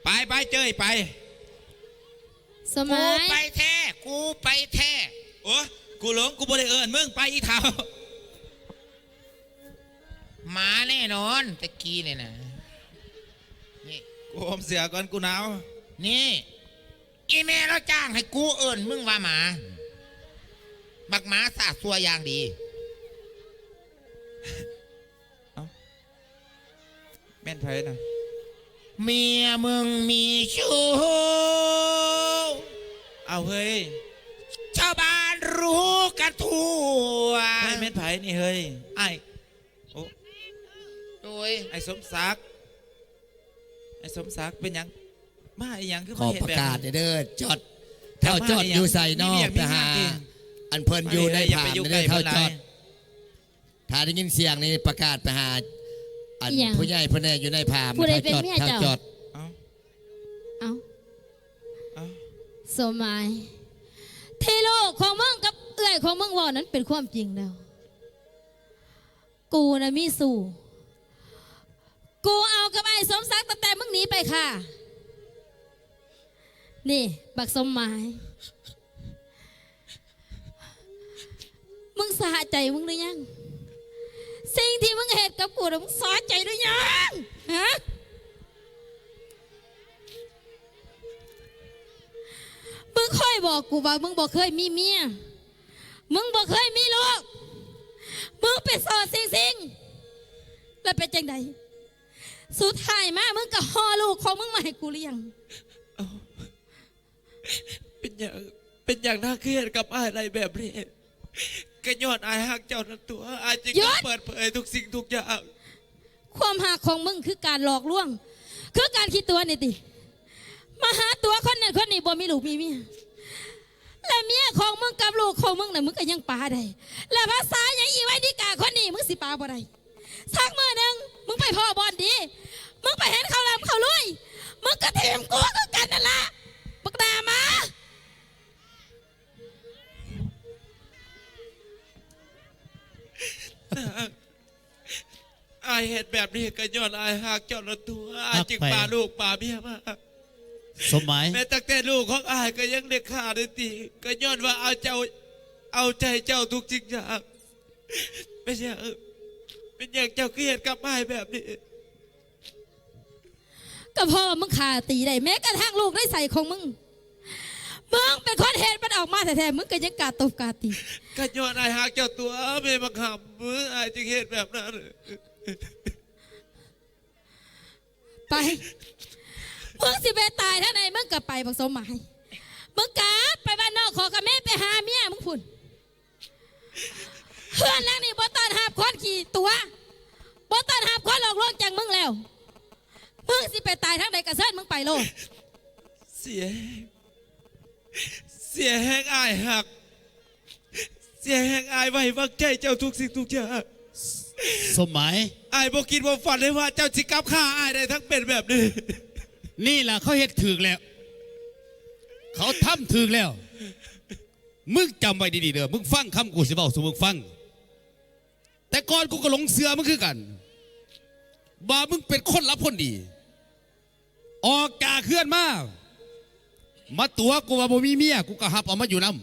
ໄປ ໄປ ເຈີຍ ໄປ. ສະໝາຍ ກູໄປແທ້ ກູໄປແທ້. ໂອ້ ກູຫຼົງ ກູບໍ່ໄດ້ເອີ້ນມຶງ. ໄປ ອີ່ເຖົ້າ. ໝາແນ່ນອນ ຕະກີ້ນີ້ນະ. ນີ້ ກູຫົ່ມເສື້ອກ່ອນ ກູໜາວ. ນີ້ ອີ່ແມ່ລາວຈ້າງໃຫ້ກູເອີ້ນມຶງວ່າໝາ. ບັກໝາຊາດຊົ່ວຢ່າງດີ. ເອົ້າ ແມ່ນໃຜນະ? ເມຍມຶງມີຊູ້. ເອົາເຮີ້ຍ ຊາວບ້ານຮູ້ກັນທົ່ວ. ເຮີ້ຍ ແມ່ນໃຜນີ້ເຮີ້ຍ? ອ້າຍ ໂອ້ ໂດຍ ອ້າຍສົມສັກ. ອ້າຍສົມສັກ ເປັນຫຍັງ ມາອີ່ຫຍັງຄືມາເຮັດແບບນີ້? ຂໍປະກາດເດີ ຈອດ ເຖົ້າຈອດຢູ່ໃສນໍ? ໄປຫາອັນເພິ່ນຢູ່ໃນຜາມເດີ ເຖົ້າຈອດ. ຖ້າໄດ້ຍິນສຽງນີ້ປະກາດໄປຫາອັນຜູ້ໃຫຍ່ເພິ່ນແດ່ ຢູ່ໃນຜາມ. ຜູ້ໃດເປັນເມຍເຈົ້າ? ເຖົ້າຈອດ ເຖົ້າຈອດ. ເອົ້າ ເອົ້າ ເອົ້າ ສົມໝາຍ ທີ່ລູກຂອງມຶງກັບເອື້ອຍຂອງມຶງເວົ້ານັ້ນເປັນຄວາມຈິງແລ້ວ. ກູນະມີຊູ້ ກູເອົາກັບອ້າຍສົມສັກຕັ້ງແຕ່ມຶງໜີໄປຄ່າ. ນີ້ ບັກສົມໝາຍ ມຶງສະໃຈມຶງຫຼືຍັງ? ສິ່ງທີ່ມຶງເຮັດກັບກູນະ ມຶງສະໃຈຫຼືຍັງ? ຮະ? ມຶງເຄີຍບອກກູວ່າມຶງບໍ່ເຄີຍມີເມຍ. ມຶງບໍ່ເຄີຍມີລູກ ມຶງເປັນໂສດຊິງໆ ແລ້ວເປັນຈັ່ງໃດ? ສຸດທ້າຍມາມຶງກໍຫໍ່ລູກຂອງມຶງມາໃຫ້ກູລ້ຽງ. ເອົ້າ ເປັນຫຍັງ ເປັນຫຍັງນາງຄືເຮັດກັບອ້າຍໄດ້ແບບນີ້? ກໍຍ້ອນອ້າຍຮັກເຈົ້ານັ້ນຕົວະ ອ້າຍຈຶ່ງຕ້ອງເປີດເຜີຍທຸກສິ່ງທຸກຢ່າງ. ຄວາມຮັກຂອງມຶງຄືການຫຼອກລວງ ຄືການຂີ້ຕົວະນີ້ຕິ? ມາຫາຕົວະຄົນນັ້ນຄົນນີ້ ບໍ່ມີລູກມີເມຍ ແລະເມຍຂອງມຶງກັບລູກຂອງມຶງນະ ມຶງກໍຍັງປາໄດ້ ແລະພາສາຫຍັງອີໄວນິກາຄົນນີ້ ມຶງຊິປາບໍ່ໄດ້? ສັກມື້ໜຶ່ງ ມຶງໄປພໍ້ບ່ອນດີ ມຶງໄປເຫັນເຂົາລ່ຳເຂົາລວຍ ມຶງກໍຖິ້ມກູຄືກັນນັ້ນລະ ບັກໜ້າໝາ. ອ້າຍເຮັດແບບນີ້ກໍຍ້ອນອ້າຍຮັກເຈົ້ານັ້ນຕົວະ ອ້າຍຈຶ່ງປາລູກປາເມຍມາ. ສົມໝາຍ ແມ້ຕັ້ງແຕ່ລູກຂອງອ້າຍກໍຍັງໄດ້ຂ້າໄດ້ຕີ ກໍຍ້ອນວ່າເອົາເຈົ້າ ເອົາໃຈເຈົ້າທຸກສິ່ງຢ່າງ. ເປັນຫຍັງ ເປັນຫຍັງເຈົ້າຄືເຮັດກັບອ້າຍແບບນີ້? ກໍເພາະວ່າມຶງຂ້າຕີໄດ້ ແມ້ກະທັ່ງລູກໃນໄສ້ຂອງມຶງ ມຶງເປັນຄົນເຮັດມັນອອກມາແທ້ໆ ມຶງກໍຍັງກ້າຕົບກ້າຕີ. ກໍຍ້ອນອ້າຍຮັກເຈົ້າຕົວະ ແມ່ບັກຫຳ ອ້າຍຈຶ່ງເຮັດແບບນັ້ນ. ໄປ ມຶງຊິໄປຕາຍທາງໃດ ມຶງກໍໄປ ບັກສົມໝາຍ ມຶງກັບໄປບ້ານນອກ ຂໍກັບແມ່ໄປຫາເມຍມຶງພຸ້ນ. ເຮືອນຫຼັງນີ້ບໍ່ຕ້ອນຮັບຄົນຂີ້ຕົວະ ບໍ່ຕ້ອນຮັບຄົນຫຼອກລວງຈັ່ງມຶງແລ້ວ. ມຶງຊິໄປຕາຍທາງໃດກໍເຊີນມຶງໄປໂລດ. ເສຍແຮງ ເສຍແຮງອ້າຍຮັກ ເສຍແຮງອ້າຍໄວ້ວາງໃຈເຈົ້າທຸກສິ່ງທຸກຢ່າງ. ສົມໝາຍ ອ້າຍບໍ່ຄິດບໍ່ຝັນເລີຍວ່າເຈົ້າຊິກັບຂ້າອ້າຍໄດ້ທັງເປັນແບບນີ້. ນີ້ລະເຂົາເຮັດຖືກແລ້ວ ເຂົາທຳຖືກແລ້ວ. ມຶງຈຳໄວ້ດີໆເດີ ມຶງຟັງຄຳກູຊິເວົ້າສູ່ມຶງຟັງ. ແຕ່ກ່ອນກູກໍຫຼົງເຊື່ອມຶງຄືກັນ ວ່າມຶງເປັນຄົນລັບຄົນດີ. ອອກຈາກເຮືອນມາ ມາຕົວະກູວ່າບໍ່ມີເມຍ ກູກໍຮັບເອົາມາຢູ່ນຳ.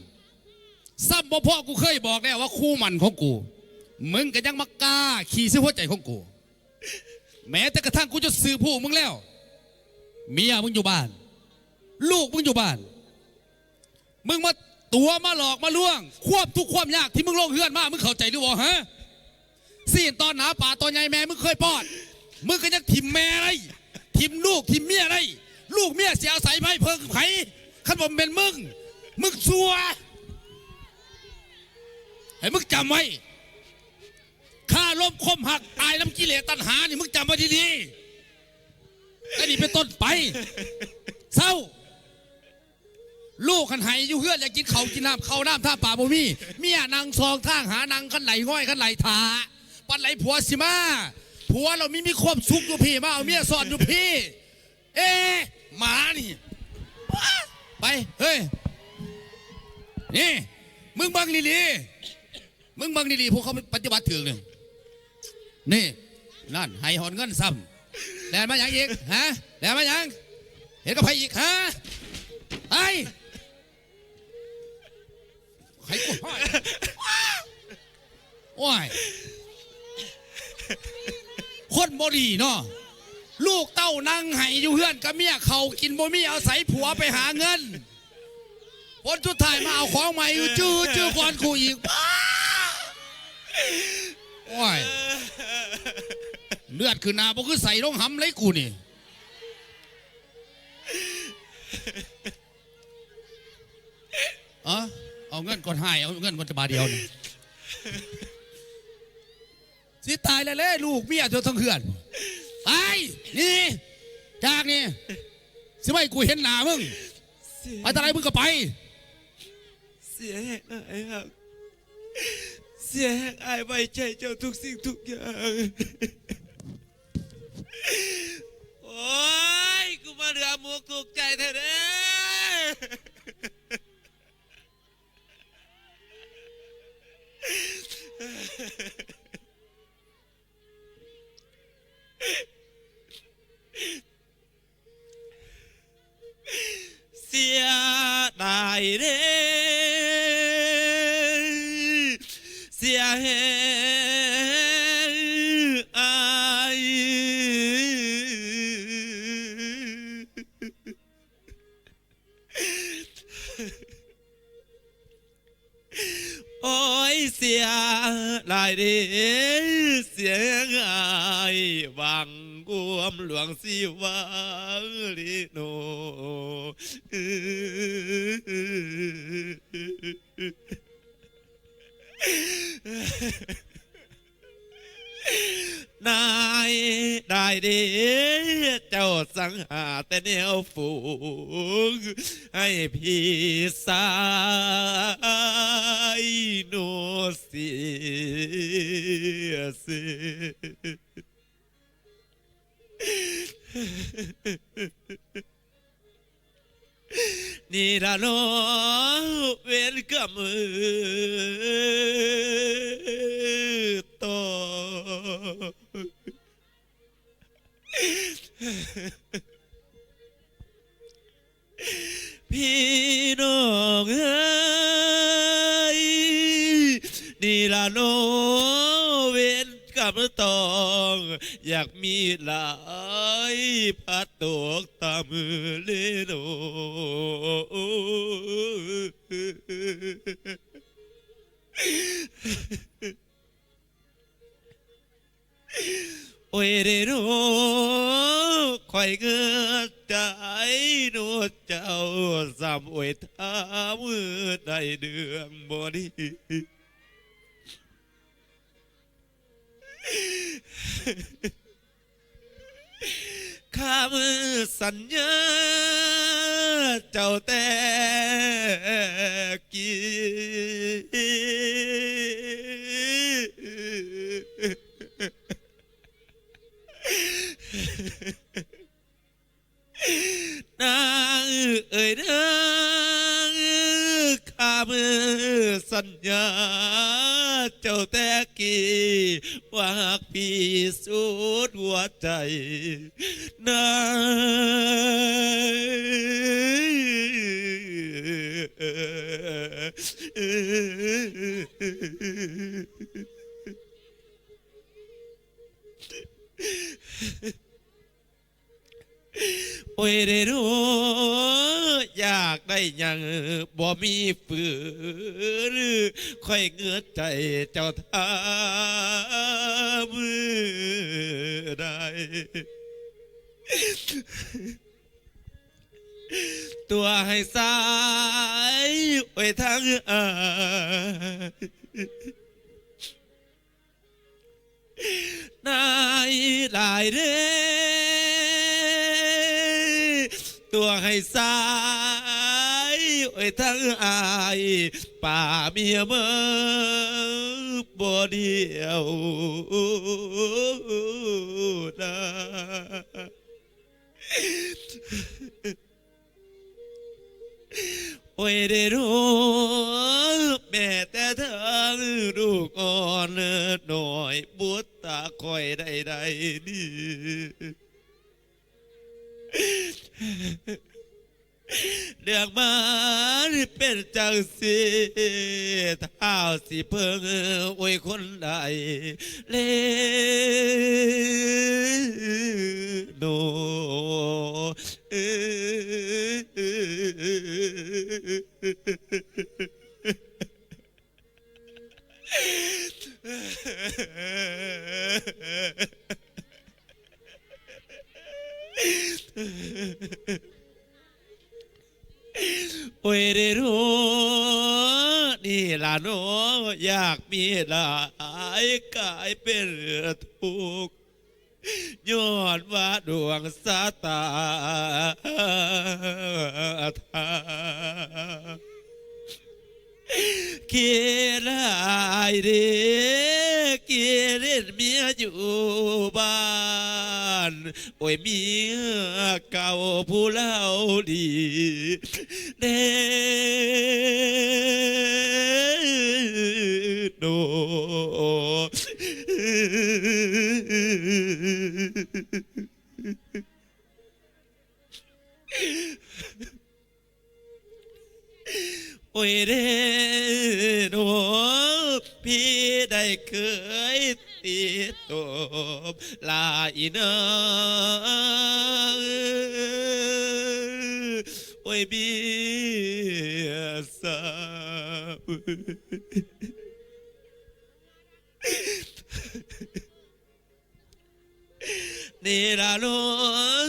ຊ້ຳບໍ່ພໍ ກູເຄີຍບອກແລ້ວວ່າຄູ່ໝັ້ນຂອງກູ ມຶງກໍຍັງມາກ້າຂີ້ໃສ່ຫົວໃຈຂອງກູ. ແມ້ແຕ່ກະທັ່ງກູຈະສືບຮູ້ມຶງແລ້ວ ເມຍມຶງຢູ່ບ້ານ ລູກມຶງຢູ່ບ້ານ ມຶງມາຕົວະມາຫຼອກມາລວງ ຄວາມທຸກຄວາມຍາກທີ່ມຶງລົງເຮືອນມາ ມຶງເຂົ້າໃຈຫຼືບໍ່ ຮະ? ຊີ້ນຕອນໜາປາຕອນໃຫຍ່ແມ່ມຶງເຄີຍປ້ອນ ມຶງກໍຍັງຖິ້ມແມ່ໄດ້ ຖິ້ມລູກຖິ້ມເມຍໄດ້ ລູກເມຍຊິອາໄສໃຜເພິ່ງໃຜ ຄັນບໍ່ແມ່ນມຶງ ມຶງຊົ່ວ. ໃຫ້ມຶງຈຳໄວ້ ຄາລົມຄົມຮັກ ຕາຍນຳກິເລດຕັນຫານີ້ ມຶງຈຳໄວ້ດີໆ ແຕ່ນີ້ເປັນຕົ້ນໄປ. ເຊົາ ລູກຫັ້ນໄຫ້ຢູ່ເຮືອນ ຢາກກິນເຂົ້າກິນນ້ຳ ເຂົ້ານ້ຳທ່າປາບໍ່ມີ ເມຍນັ່ງສອງທາງ ຫານັ່ງຄັນໄຫຼງອຍຄັນໄຫຼຖ້າ ປານໃດຜົວຊິມາ ຜົວລາວມີ ມີຄວາມສຸກຢູ່ພີ້ ມາເອົາເມຍຊ້ອນຢູ່ພີ້. ເອ ໝານີ້ ໄປ ເຮີ້ຍ ນີ້ ມຶງເບິ່ງດີໆ ມຶງເບິ່ງດີໆ ພວກເຂົາປະຕິບັດຖືກນີ້ ນີ້ ນັ້ນ ໃຫ້ຮອດເງິນຊ້ຳ ແລ່ນມາຫຍັງອີກ ຮະ ແລ່ນມາຫຍັງ? ເຮັດກັບໃຜອີກ ຮະ? ໄປ! ໃຫ້ກູຮ້ອຍ ໂອ້ຍ ຄົນບໍ່ດີເນາະ ລູກເຕົ້ານັ່ງໄຫ້ຢູ່ເຮືອນກັບເມຍ ເຂົ້າກິນບໍ່ມີ ອາໄສຜົວໄປຫາເງິນ ຜົນສຸດທ້າຍມາເອົາຂອງໃໝ່ ອືຈື່ ອືຈື່ກ່ອນກູອີກ ໂອ້ຍ ເລືອດຂຶ້ນໜ້າບໍ່ຄືໃສ່ລົງຫຳເລີຍກູນີ້. ເອີ ເອົາເງິນກ່ອນ ໃຫ້ເອົາເງິນກ່ອນ ຈະບາດດຽວນີ້ ຊິຕາຍແລ້ວເດ້ ລູກເມຍເຈົ້າທັງເຮືອນ ໄປ ໜີຈາກນີ້ ຊິບໍ່ໃຫ້ກູເຫັນໜ້າມຶງ ເສຍ ໄປທາງໃດມຶງກໍໄປ ເສຍແຮງອ້າຍຮັກ ເສຍແຮງອ້າຍໄວ້ໃຈເຈົ້າທຸກສິ່ງທຸກຢ່າງ. ໂອ້ຍ ກູມາເຫຼືອມຸກທຸກໃຈແທ້ເດ້. ເສຍດາຍເດ້ ເສຍແຮງອ້າຍ. ໂອ້ຍ ເສຍຫຼາຍເດ້ ເສຍແຮງອ້າຍ ຫວັງກວມຫຼວງຊີວາລີໂນ. ນາຍໄດ້ເດ້ ເຈົ້າສັງຫາແຕ່ແນວຝູງ ໃຫ້ພີ່ຊາຍໂນເສຍເສ. ນີ້ລະເນາະ ເວນກຳຕົກ ພີ່ນ້ອງເອີຍ ນີ້ລະເນາະ ເວນ ກຳຕ້ອງ ຢາກມີຫຼາຍ ພັດຕົກຕາມເລໂນ. ໂອ້ຍເດໂນ ຂ້ອຍເງືອດໃຈໂນ ເຈົ້າຊ້ຳ ໂອ້ຍ ຖ້າມື້ໃດເລື່ອງບໍ່ດີ ຄຳສັນຍາເຈົ້າແຕ່ກີ້ ນາງເອີຍນາງ ຄຳສັນຍາເຈົ້າແຕ່ກີ້ ວ່າຮັກພີ່ສຸດຫົວໃຈນາງ. ໂອ້ຍເດໂນ ຢາກໄດ້ຫຍັງບໍ່ມີຟື້ນ ຂ້ອຍເງືອດໃຈເຈົ້າຖ້າມື້ໃດ ຕົວໃຫ້ສາຍ ໂອ້ຍ ທາງອ້າຍ ນາຍຫຼາຍເດ້ ຕົວໃຫ້ສາຍ ໂອ້ຍ ທັງອ້າຍ ປ້າເມຍເມີ ບໍ່ດຽວດາ. ໂອ້ຍເດໂນ ແມ່ແຕ່ທາງລູກອ່ອນນ້ອຍ ບຸດຕາຂ້ອຍໄດ້ໄດ້ນີ້ ເລື່ອງມັນເປັນຈັ່ງຊີ້ ທ້າວຊິເພິ່ງ ໂອ້ຍ ຄົນໃດແລະນໍ. ໂອ້ຍເດໂນ ນີ້ລະເນາະ ຢາກມີຫຼາຍກາຍເປັນທຸກ ຍ້ອນວ່າດວງຊະຕາ ຂີ້ຮ້າຍເດ້ ຂີ້ຫຼິ້ນເມຍຢູ່ບ້ານ ໂອ້ຍ ເມຍເກົ່າຜູ້ລາວດີເດ້ໂນ. ໂອ້ຍເດໂນ ພີ່ໄດ້ເຄີຍຕິດຕົບຫຼາຍນາງ ໂອ້ຍເມຍສາວ ນີ້ລະເນາະ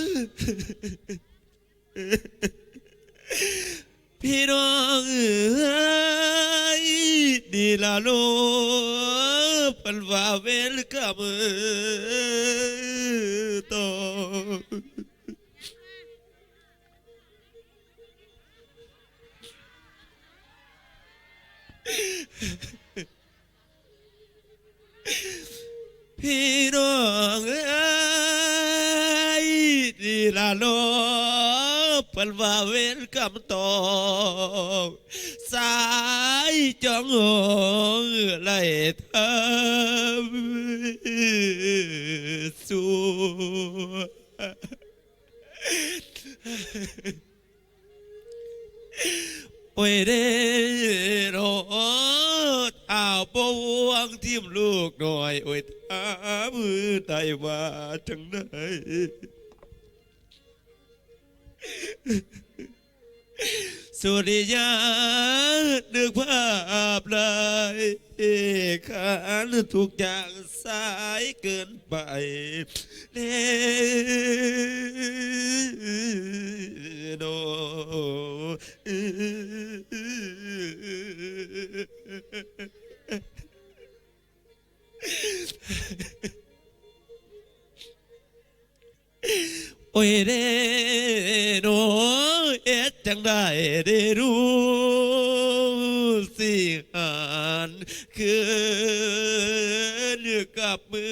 ພີ່ນ້ອງເອີຍ ນີ້ລະເນາະ ເພິ່ນວ່າເວນກຳຕົກ ພີ່ນ້ອງເອີຍ ນີ້ລະເນາະ ເພິ່ນວ່າເວນກຳຕົກ ສາຍຈອງຫ້ອງໄລ່ທຳຊົ່ວ. ໂອ້ຍເດໂນ ທ້າວບໍ່ຫວງຖິ້ມລູກນ້ອຍ ໂອ້ຍ ທາມໄດ້ວ່າຈັ່ງໃດ ສຸລິຍານຶກພາບຫຼາຍ ຄັນທຸກຢ່າງສາຍເກີນໄປແລ້ວເນາະ. ໂອ້ຍເດໂນ ເຮັດຈັ່ງໃດເດໂນ ຊິຫັນຄືນກັບເມື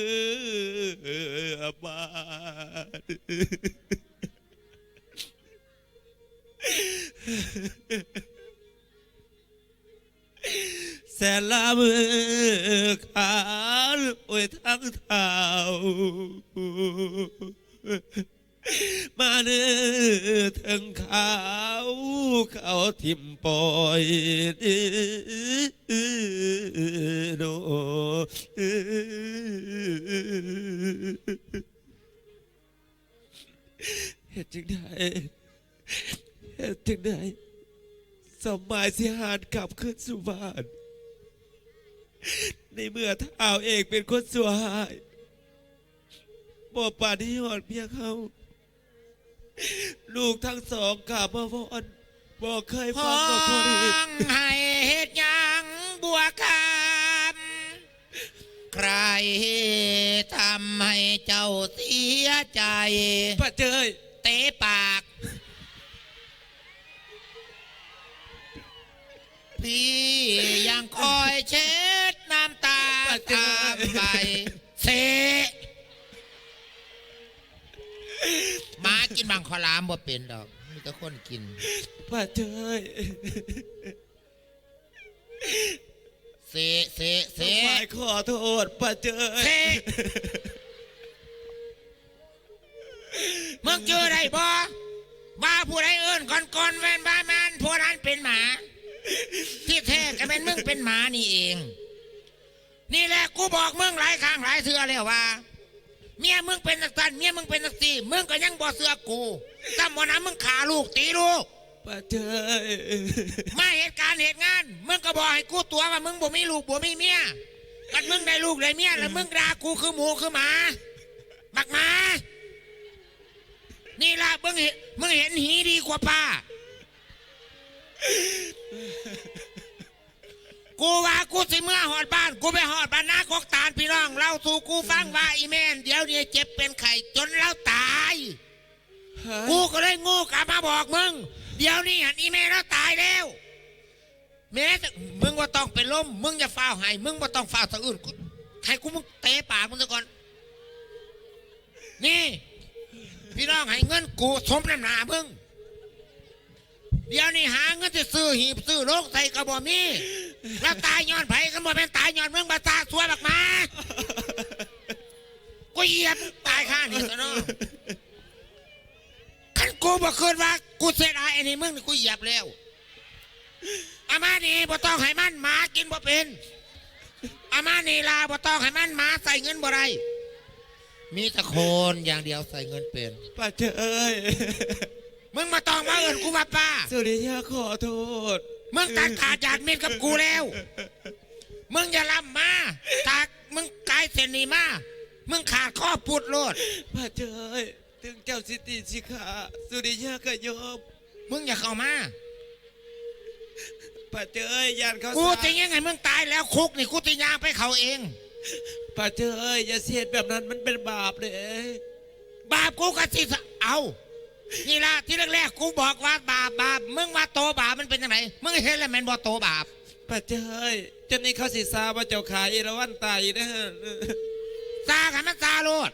ອບ້ານ. ແສນລະມື້ຄານ ໂອ້ຍ ທັງທ້າວ ມາເນີເຖິງຂ່າວ ເຂົາຖິ້ມປ່ອຍໂນ. ເຮັດຈັ່ງໃດ ເຮັດຈັ່ງໃດ ສົມໝາຍຊິຫັນກັບຄືນສູ່ບ້ານ ໃນເມື່ອທ້າວເອງເປັນຄົນຊົ່ວຮ້າຍ ບໍ່ປານີຮອດພຽງເຮົາ ລູກທັງສອງກາບມາວອນ ບໍ່ເຄີຍຟັງດອກພໍ່ເດ. ຮ້ອງໄຫ້ເຮັດຫຍັງບົວຄຳ ໃຜທຳໃຫ້ເຈົ້າເສຍໃຈ? ປະເຈີຍ ເຕະປາກ. ພີ່ຍັງຄອຍເຊັດນ້ຳຕາ ປະເຈີຍ ຕາມໄປ. ເສະ ໝາກິນບັ້ງຂ້າວຫຼາມບໍ່ເປັນດອກ ມີແຕ່ຄົນກິນ. ປະເຈີຍ ເສະ ເສະ ເສະ ສະບາຍ ຂໍໂທດ ປະເຈີຍ ເສະ. ມຶງຈື່ໄດ້ບໍ່? ວ່າຜູ້ໃດເອີ້ນກ່ອນໆ ແມ່ນວ່າແມ່ນຜູ້ນັ້ນເປັນໝາ ທີ່ແທ້ກໍແມ່ນມຶງເປັນໝານີ້ເອງ. ນີ້ແຫຼະ ກູບອກມຶງຫຼາຍຄັ້ງຫຼາຍເທື່ອແລ້ວວ່າ ເມຍມຶງເປັນຈັ່ງຊັ້ນ ເມຍມຶງເປັນຈັ່ງຊີ້ ມຶງກໍຍັງບໍ່ເຊື່ອກູ. ຊ້ຳບໍ່ນຳ ມຶງຂ້າລູກຕີລູກ ປ້າເຈ້ຍ ມາເຮັດການເຮັດງານ ມຶງກໍບອກໃຫ້ກູຕົວະວ່າມຶງບໍ່ມີລູກບໍ່ມີເມຍ. ຄັນມຶງໄດ້ລູກໄດ້ເມຍແລ້ວ ອືມ ມຶງດ່າກູຄືໝູຄືໝາ ບັກໝາ. ນີ້ລະ ມຶງເຫັນ ມຶງເຫັນຫີດີກວ່າປ້າ. ກູວ່າກູຊິເມືອຮອດບ້ານ ກູໄປຮອດບ້ານນາກົກຕານ ພີ່ນ້ອງເລົ່າສູ່ກູຟັງວ່າ ອີ່ແມ່ດຽວນີ້ເຈັບເປັນໄຂ້ຈົນລາວຕາຍ. ຮະ? ກູກໍເລີຍໂງ່ກັບມາບອກມຶງ ດຽວນີ້ຫັ້ນອີ່ແມ່ລາວຕາຍແລ້ວ. ແມ້ ມຶງບໍ່ຕ້ອງເປັນລົມ ມຶງຢ່າຟ້າວໄຫ້ ມຶງບໍ່ຕ້ອງຟ້າວສະອືນ ກູ ໃຫ້ກູມຶງເຕະປາກມຶງຊະກ່ອນ. ນີ້ ພີ່ນ້ອງໃຫ້ເງິນກູສົມນ້ຳໜ້າມຶງ. ດຽວນີ້ຫາເງິນຊິຊື້ຫີບຊື້ໂລງໃສ່ກໍບໍ່ມີ. ລາວຕາຍຍ້ອນໃຜ ຄັນບໍ່ແມ່ນຕາຍຍ້ອນມຶງ ບັກຊາຊົ່ວບັກໝາ. ກູຢຽບຕາຍຄານີ້ຊະເນາະ. ຄັນກູບໍ່ຄິດວ່າກູເສຍດາຍອັນນີ້ ມຶງນີ້ກູຢຽບແລ້ວ. ອາມານີ້ບໍ່ຕ້ອງໃຫ້ມັນ ໝາກິນບໍ່ເປັນ. ອາມານີ້ລາ ບໍ່ຕ້ອງໃຫ້ມັນ ໝາໃຊ້ເງິນບໍ່ໄດ້. ມີແຕ່ຄົນຢ່າງດຽວໃຊ້ເງິນເປັນ. ປ້າເຈ້ຍ ມຶງບໍ່ຕ້ອງມາເອີ້ນກູວ່າປ້າ. ສຸລິຍາຂໍໂທດ. ມຶງຕັດຂາດຢາດມິດກັບກູແລ້ວ. ມຶງຢ່າລ້ຳມາ. ຖ້າມຶງກາຍເສັ້ນນີ້ມາ ມຶງຂາດຄໍປຸດໂລດ. ປ້າເຈ້ຍ ເຖິງເຈົ້າຊິຕີຊິຂ້າ ສຸລິຍາກໍຍອມ. ມຶງຢ່າເຂົ້າມາ. ປ້າເຈ້ຍ ຢ້ານເຂົາ ກູ ສາ ຊິຍິງໃຫ້ມຶງຕາຍແລ້ວ ຄຸກນີ້ກູຊິຍ່າງໄປເຂົ້າເອງ. ປ້າເຈ້ຍ ຢ່າຊິເຮັດແບບນັ້ນ ມັນເປັນບາບເດ້. ບາບກູກໍຊິເອົາ. ນີ້ລະ ທີແລກໆ ກູບອກວ່າບາບ ບາບ ມຶງວ່າໂຕບາບມັນເປັນຈັ່ງໃດ? ມຶງເຫັນແລ້ວແມ່ນບໍ່ໂຕບາບ? ປ້າເຈ້ຍ ຈົນນີ້ເຂົາຊິຊາວ່າເຈົ້າຂ້າເອລາວັນຕາຍອີກເດ້. ຊາໃຫ້ມັນຊາໂລດ.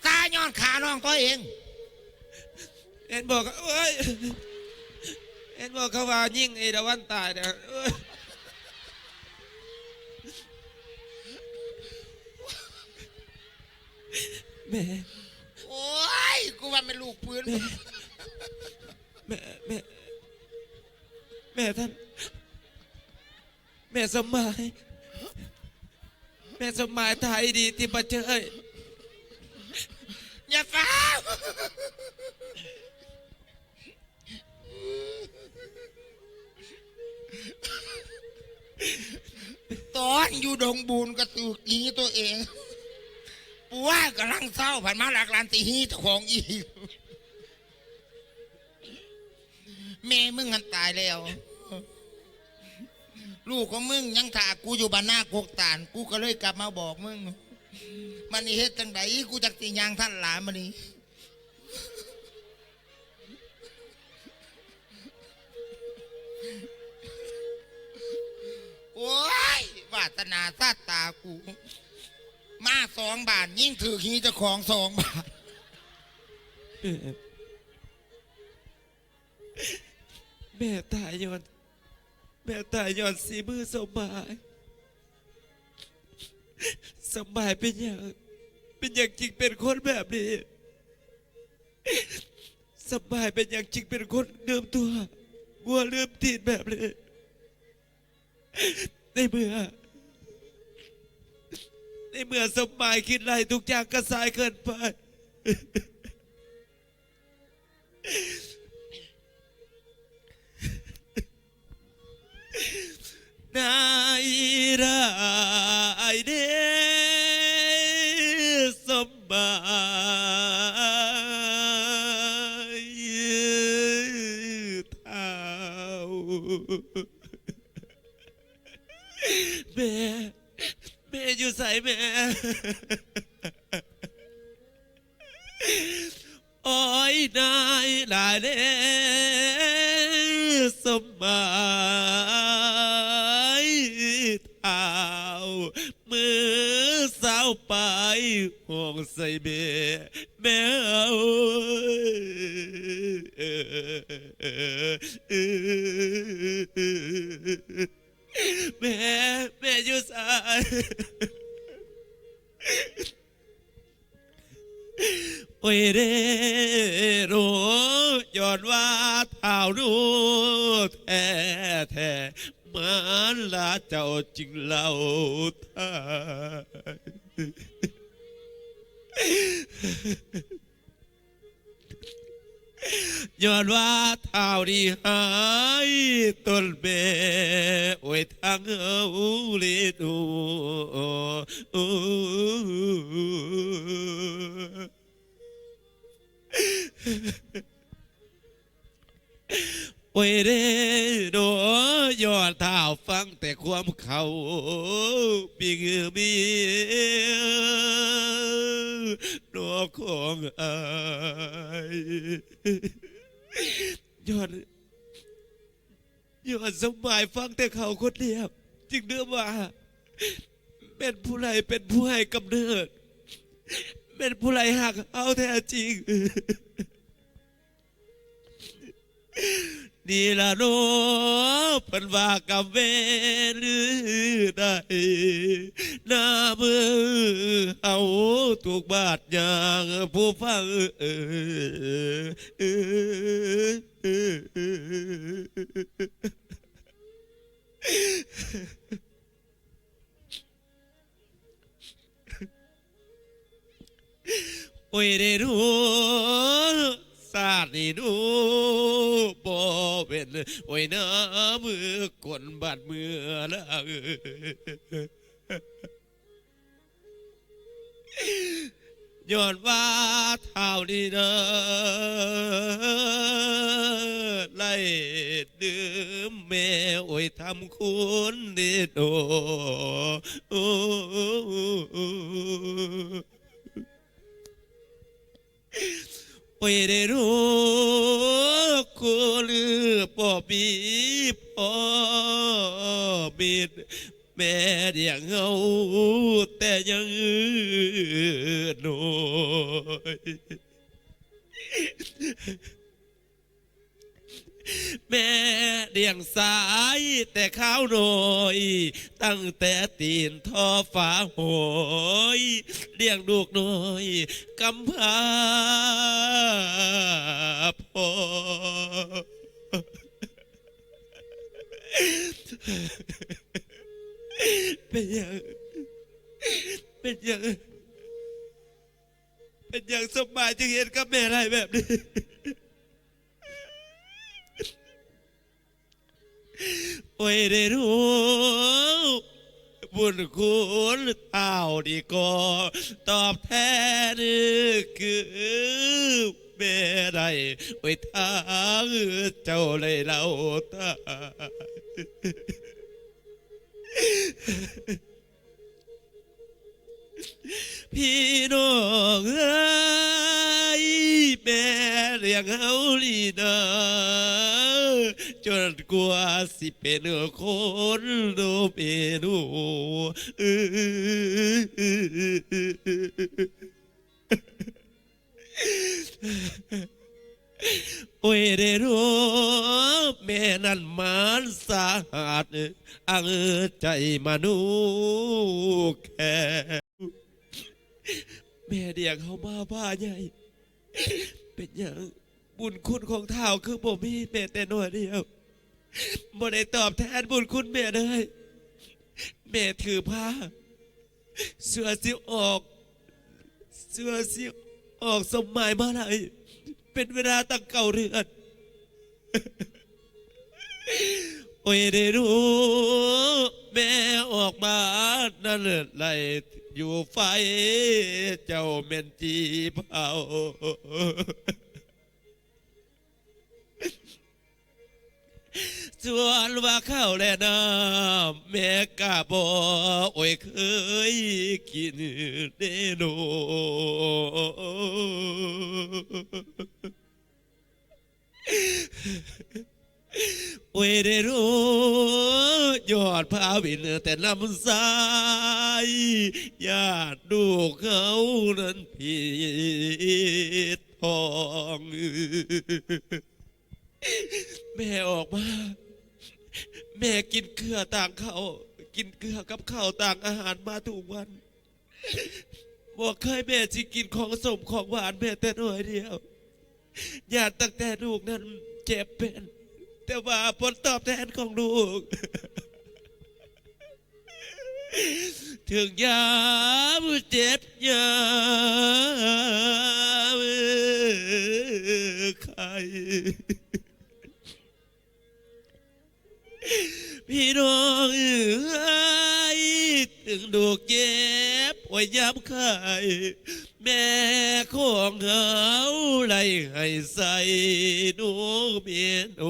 ຊາຍ້ອນຂ້ານ້ອງຕົວເອງ. ເຫັນບໍ່ ໂອ້ຍ ເຫັນບໍ່ ເຂົາວ່າຍິງເອລາວັນຕາຍນະ. ໂອ້ຍ ແມ່ ໂອ້ຍ ກູວ່າແມ່ນລູກປືນ. ແມ່ ແມ່ ແມ່ ແມ່ທ່ານ ແມ່ສົມໝາຍ ແມ່ສົມໝາຍຕາຍອີ່ຫຼີຕິ ປ້າເຈ້ຍ? ຢ່າຟ້າວ ຕອນຢູ່ດົງບູນກໍຖືກຕີຕົວເອງ ປົວກຳລັງເຊົາ ພັດມາລັກລານຕີເຈົ້າຂອງອີກ. ແມ່ມຶງຫັ້ນຕາຍແລ້ວ ລູກຂອງມຶງຍັງຖ້າກູຢູ່ບ້ານນາກົກຕານ ກູກໍເລີຍກັບມາບອກມຶງ. ບາດນີ້ເຮັດຈັ່ງໃດ ກູຈັກຊິຍ່າງທັນຫຼາບາດນີ້. ໂອ້ຍ ວາດສະໜາຊາດຕາກູ ມາສອງບາດ ຍິງຖືກຫີເຈົ້າຂອງສອງບາດ. ແມ່ຕາຍຍ້ອນ ແມ່ຕາຍຍ້ອນສີມືສົມໝາຍ. ສົມໝາຍເປັນຫຍັງ ເປັນຫຍັງຈຶ່ງເປັນຄົນແບບນີ້? ສົມໝາຍເປັນຫຍັງຈຶ່ງເປັນຄົນລືມຕົວ ງົວລືມຕີນແບບນີ້? ໃນເມື່ອ ໃນເມື່ອສົມໝາຍຄິດໄລ່ທຸກຢ່າງກະຊາຍເກີນໄປ. ນາຍຮ້າຍເດ້ ສົມໝາຍເຖົ້າ. ແມ່ ແມ່ຢູ່ໃສແມ່? ໂອ້ຍ ນາຍຮ້າຍເດ້ ສົມໝາຍເຖົ້າ ມື້ເຊົ້າໄປຮ້ອງໃສ່ແມ່ ແມ່ເອີຍ ແມ່ ແມ່ຢູ່ໃສ? ໂອ້ຍເດ້ ໂອ້ຍ ຍ້ອນວ່າທ້າວໜູແທ້ໆ ມາລາເຈົ້າຈຶ່ງເລົ່າໄດ້ ຍ້ອນວ່າທ້າວນີ້ຮ້າຍຕົ້ນແມ່ ໂອ້ຍ ທາງເຮົາເລໂນ ໂອ້ຍເດໂນ ຍ້ອນທ້າວຟັງແຕ່ຄວາມເຂົາ ບິງມີນອກຂອງອ້າຍ ຍ້ອນ ຍ້ອນສົມໝາຍຟັງແຕ່ເຂົາຄົນດຽວ ຈຶ່ງລືມວ່າ ແມ່ນຜູ້ໃດເປັນຜູ້ໃຫ້ກຳເນີດ ແມ່ນຜູ້ໃດຮັກເຮົາແທ້ຈິງ. ນີ້ລະເນາະ ເພິ່ນວ່າກຳເວນໃດ ນາເມືອເຮົາທຸກບາດຍ່າງ ຜູ້ຟັງເອີຍ. ໂອ້ຍເດໂນ ຊາດນີ້ໂນ ບໍ່ເວັ້ນ ໂອ້ຍ ນາເມືອກົນບາດເມືອລາ ຍ້ອນວ່າທ້າວນີ້ນະ ໄລ່ດື່ມແມ່ ໂອ້ຍ ທຳຄຸນເດໂນ ໂອ້ຍເດໂນ ຄົນບໍ່ມີພໍ່ມີ ແມ່ລ້ຽງເຮົາແຕ່ຍັງນ້ອຍ ແມ່ລ້ຽງຊາຍແຕ່ຄາວນ້ອຍ ຕັ້ງແຕ່ຕີນທໍ່ຝາຫ້ອຍ ລ້ຽງລູກນ້ອຍກຳພ້າພໍ່. ເປັນຫຍັງ ເປັນຫຍັງ ເປັນຫຍັງສົມໝາຍຈຶ່ງເຮັດກັບແມ່ໄດ້ແບບນີ້? ໂອ້ຍເດໂນ ບຸນຄຸນທ້າວນີ້ກໍຕອບແທນຄືແມ່ໄດ້ ໂອ້ຍ ທາງເຈົ້າໄດ້ເລົ່າຕາຍ. ພີ່ນ້ອງເອີຍ ແມ່ລ້ຽງເຮົານີ້ນາ ຈົນກວ່າຊິເປັນຄົນໂດເປໂນ ໂອ້ຍເດໂນ ແມ່ນັ້ນມານສາຫັດ ອັງໃຈມະນູແຄ ແມ່ລ້ຽງເຮົາມາວ່າໃຫຍ່ ເປັນຫຍັງບຸນຄຸນຂອງທ້າວຄືບໍ່ມີແມ້ແຕ່ໜ້ອຍດຽວ? ບໍ່ໄດ້ຕອບແທນບຸນຄຸນແມ່ເລີຍ. ແມ່ຖືພາ ເຊື່ອຊິອອກ ເຊື່ອຊິອອກສົມໝາຍມາໄດ້ ເປັນເວລາຕັ້ງເກົ້າເດືອນ. ໂອ້ຍເດໂນ ແມ່ອອກມານັ້ນໄດ້ຢູ່ໄຟ ເຈົ້າແມ່ນຈີ່ເຜົາ. ສ່ວນວ່າເຂົ້າແລະນ້ຳ ແມ່ກະບໍ່ ໂອ້ຍ ເຄີຍກິນເດໂນ. ໂອ້ຍເດໂນ ຍອດພາວິນແຕ່ນ້ຳໃສ ຍາດລູກເຮົານັ້ນຜິດທ້ອງ. ແມ່ອອກມາ ແມ່ກິນເກືອຕ່າງເຂົ້າ ກິນເກືອກັບເຂົ້າຕ່າງອາຫານມາທຸກວັນ. ບໍ່ເຄີຍແມ່ຊິກິນຂອງສົ້ມຂອງຫວານແມ້ແຕ່ໜ້ອຍດຽວ. ຍາດຕັ້ງແຕ່ລູກນັ້ນເຈັບເປັນ, ແຕ່ວ່າຜົນຕອບແທນຂອງລູກ ເຖິງຍາມເຈັບຍາມໄຂ້ ພີ່ນ້ອງເອີຍ ເຖິງລູກເຈັບ ໂອຍ ຍາມໄຂ້ ແມ່ຂອງເຮົາໄດ້ໃຫ້ໃສ່ນົມເອັນໂອ.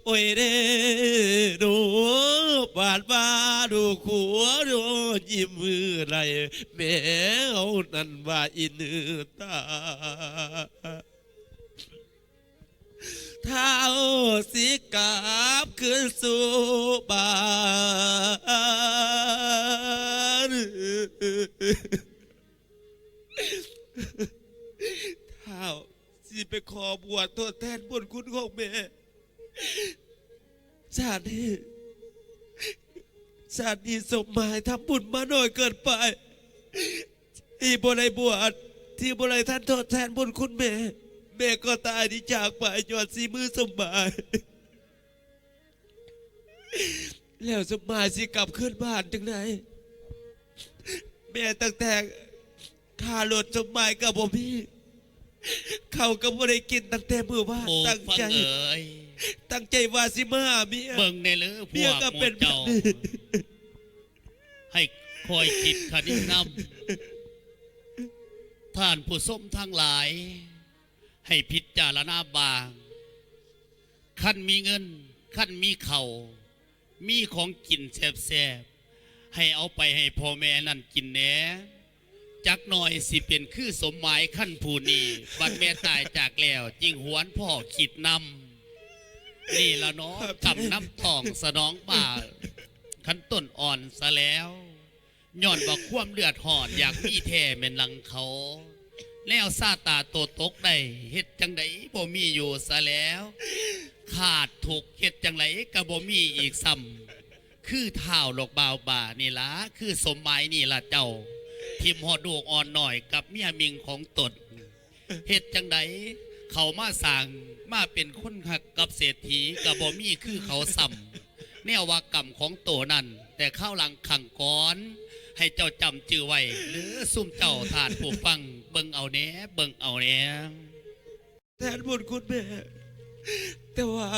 ໂອຍເດ້ໂດ ບາດວ່າລູກຫົວໂດ ຍິ້ມມືໄຫຼ ແມ່ເຮົານັ້ນວ່າອີເນື້ອຕາ ທ້າວຊິກັບຄືນສູ່ບ້ານ. ທ້າວຊິໄປຂໍບວດທົດແທນບຸນຄຸນຂອງແມ່. ຊາດນີ້ ຊາດນີ້ສົມໝາຍທຳບຸນມາໜ້ອຍເກີນໄປ ທີ່ບໍ່ໄດ້ບວດ ທີ່ບໍ່ໄດ້ທັນທົດແທນບຸນຄຸນແມ່. ແມ່ກໍຕາຍໜີຈາກໄປຍ້ອນສີມືສົມໝາຍ. ແລ້ວສົມໝາຍຊິກັບຄືນບ້ານຈັ່ງໃດ? ແມ່ຕັ້ງແຕ່ຄ່າລົດສົມໝາຍກໍບໍ່ມີ, ເຂົ້າກໍບໍ່ໄດ້ກິນຕັ້ງແຕ່ມື້ວານ. ໂອ້ ຕັ້ງໃຈ ຟັງເອີຍ ຕັ້ງໃຈວ່າຊິມາຫາເມຍ, ເບິ່ງແດ່ເລີ ເມຍກໍເປັນແບບນີ້. ໃຫ້ຄອຍຄິດຄະນິງນຳ ທ່ານຜູ້ຊົມທັງຫຼາຍ ໃຫ້ພິຈາລະນາບ້າງ. ຄັນມີເງິນ ຄັນມີເຂົ້າ ມີຂອງກິນແຊບໆ ໃຫ້ເອົາໄປໃຫ້ພໍ່ແມ່ນັ້ນກິນແດ່. ຈັກໜ່ອຍຊິເປັນຄືສົມໝາຍຄັນຜູ້ນີ້ ບັດແມ່ຕາຍຈາກແລ້ວ ຈຶ່ງຫວນພໍຄິດນຳ. ນີ້ລະເນາະ ຂອບໃຈ ກຳນຳຕ້ອງສະໜອງບາບ ຄັນຕົ້ນອ່ອນສະແລ້ວ. ຍ້ອນວ່າຄວາມເລືອດຮ້ອນຢາກມີແທ້ແມ່ນຫຼັງເຂົາ, ແນວຊາຕາໂຕຕົກໄດ້ ເຮັດຈັ່ງໃດບໍ່ມີຢູ່ສະແລ້ວ. ຂາດທຸກເຮັດຈັ່ງໃດກໍບໍ່ມີອີກຊ້ຳ. ຄືທ້າວລູກບ່າວບານີ້ລະ ຄືສົມໝາຍນີ້ລະເຈົ້າ, ຖິ້ມຮອດລູກອ່ອນນ້ອຍກັບເມຍມິ່ງຂອງຕົນ. ເຮັດຈັ່ງໃດເຂົາມາສ້າງ ມາເປັນຄົນຮັກກັບເສດຖີ ກໍບໍ່ມີຄືເຂົາຊ້ຳ. ແນວວ່າກຳຂອງໂຕນັ້ນ ແຕ່ຄາວຫຼັງຄັ້ງກ່ອນ ໃຫ້ເຈົ້າຈຳຈື່ໄວ້ເດີ ຊຸມເຈົ້າທ່ານຜູ້ຟັງ ເບິ່ງເອົາແດ່ ເບິ່ງເອົາແດ່. ແທນບຸນຄຸນແມ່, ແຕ່ວ່າ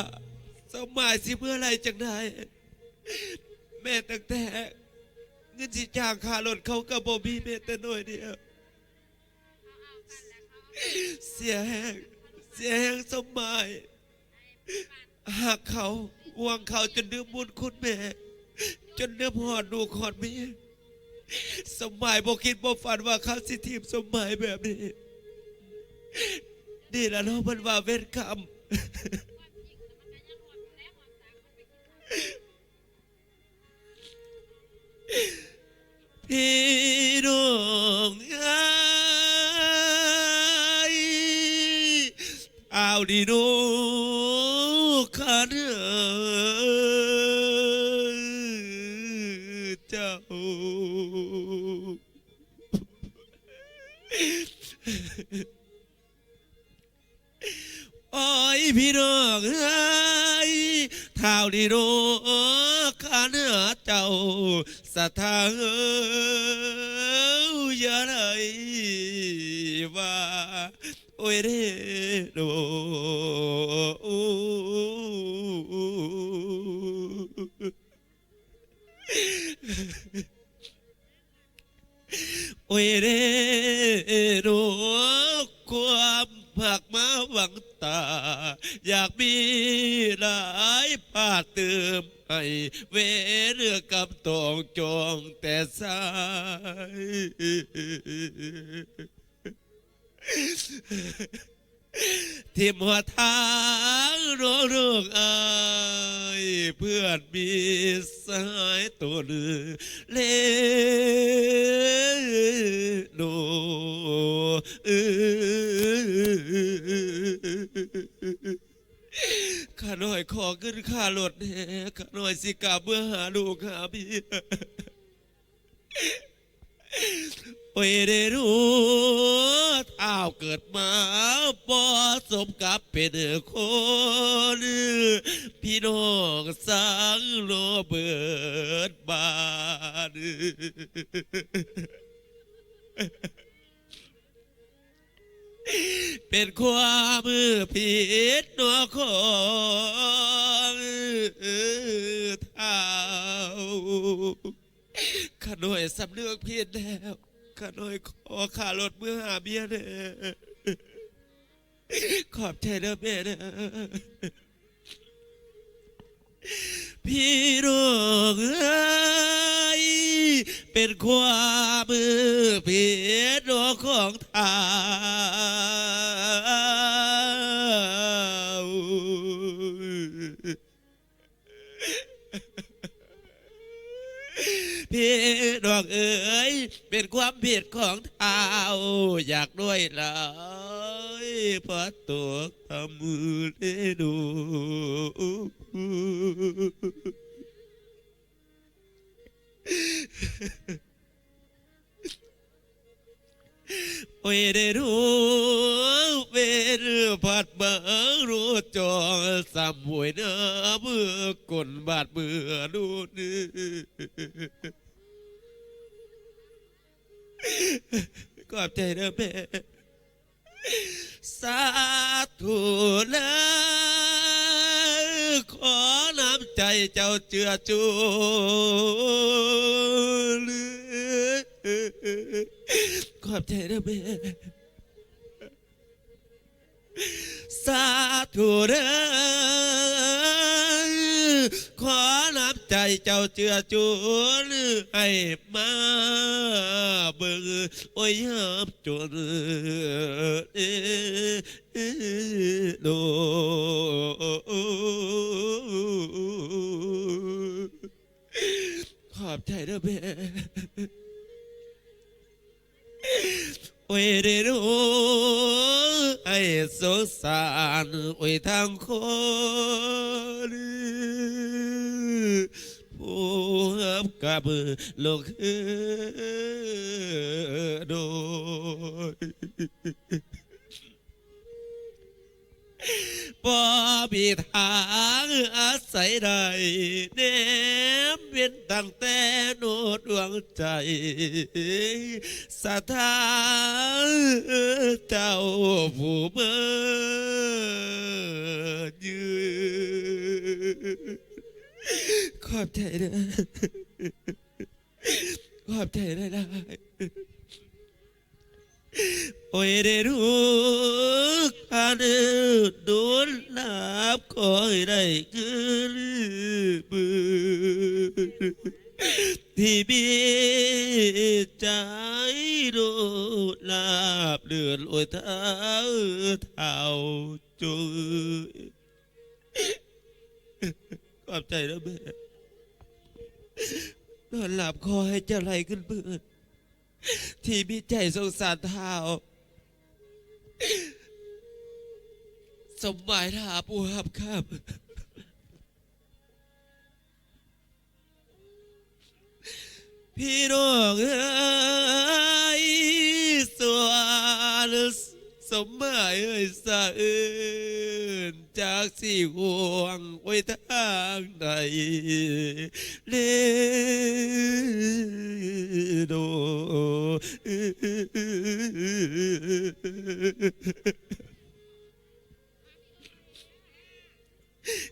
ສົມໝາຍຊິເມືອໄຫຼຈັ່ງໃດ? ແມ່ຕັ້ງແຕ່ເງິນຊິຈ້າງຄ່າລົດເຂົາກໍບໍ່ມີແມ້ແຕ່ໜ້ອຍດຽວ. ເສຍແຮງ, ເສຍແຮງສົມໝາຍ. ຮັກເຂົາ, ຫວງເຂົາຈົນລືມບຸນຄຸນແມ່, ຈົນລືມຮອດລູກຮອດເມຍ. ສົມໝາຍບໍ່ຄິດບໍ່ຝັນວ່າເຂົາຊິຖິ້ມສົມໝາຍແບບນີ້. ນີ້ລະເນາະ ເພິ່ນວ່າເວນກຳ. ພີ່ນ້ອງເອີຍ ອ້າວດີໂນ ຄັນເຈົ້າ ໂອ້ຍ ພີ່ນ້ອງເອີຍ ທ້າວນີໂນ ຂ້າເນື້ອເຈົ້າສະທ້າ ເອີ ຢ່າໄດ້ວ່າ ໂອ້ຍເດໂນ. ໂອ້ຍເດໂນ ຄວາມຮັກມາຫວັງຕາ ຢາກມີຫຼາຍພາເຕີມໃຫ້ ເວນກຳຕ້ອງຈອງແຕ່ສາຍ. ຖິ້ມຫົນທາງນ້ອງໆ ອ້າຍເພື່ອນມິດສະຫາຍຕົນເລໂນ. ຂ້ານ້ອຍຂໍເງິນຄ່າລົດແດ່ ຂ້ານ້ອຍຊິກັບເມືອຫາລູກຫາເມຍ. ໂອ້ຍເດໂນ ທ້າວເກີດມາບໍ່ສົມກັບເປັນຄົນ ພີ່ນ້ອງສັງລໍເບີດບ້ານ ເປັນຄວາມຜິດເນາະຂອງທ້າວ. ຂ້ານ້ອຍສຳນຶກຜິດແລ້ວ ຂ້ານ້ອຍຂໍຄ່າລົດເມືອຫາເມຍແດ່. ຂອບໃຈເດີແມ່ເດີ. ພີ່ນ້ອງເອີຍ ເປັນຄວາມຜິດຂອງທ້າວ. ພີ່ນ້ອງເອີຍ ເປັນຄວາມຜິດຂອງທ້າວ ຢາກດ້ວຍຫຼາຍ ພະຕົກທຳມືເດໂນ. ໂອ້ຍເດໂນ ເວນພັດມາຮູ້ຈອງ ສ່ຳໂຫຍນາເມືອກົນບາດເມືອໂນນ. ຂອບໃຈເດີແມ່. ສາທຸເດີ ຂໍນ້ຳໃຈເຈົ້າເຈືອຈຸນ. ຂອບໃຈເດີແມ່. ສາທຸເດີ ຂໍນ້ຳໃຈເຈົ້າເຈືອຈຸນ ໃຫ້ມາເບິ່ງ ໂອ້ຍ ຍາມຈົນໂດ. ຂອບໃຈເດີແມ່. ໂອ້ຍເດໂນ ໃຫ້ສົງສານ ໂອ້ຍ ທັງຄົນ ຜູ້ຮັບກັບລູກເອີຍໂດຍ ບໍ່ມີທາງອາໄສໄດ້ ແນມເຫັນຕັ້ງແຕ່ໂນດວງໃຈ ສະຖາເຈົ້າຜູ້ມາຢືນ. ຂອບໃຈເດີ ຂອບໃຈຫຼາຍໆ. ໂອ້ຍເດໂນ ຄັນໂດນລາບ ຂໍໃຫ້ໄດ້ເງິນໝື່ນ ທີ່ມີໃຈໂນດລາບເລື່ອນ ໂອ້ຍ ທ້າວ ທ້າວ ຈົງ ຂອບໃຈເດີແມ່. ນອນຫຼັບຂໍໃຫ້ເຈົ້າໄດ້ເງິນໝື່ນ ທີ່ມີໃຈສົງສານທ້າວ ສົມໝາຍຖ້າຜູ້ຮັບຄຳ. ພີ່ນ້ອງເອີຍ ສວນສົມໝາຍເອີຍສະເອີນ ຈັກຊິຫວ່ງໄວ້ທາງໃດເດໂນ.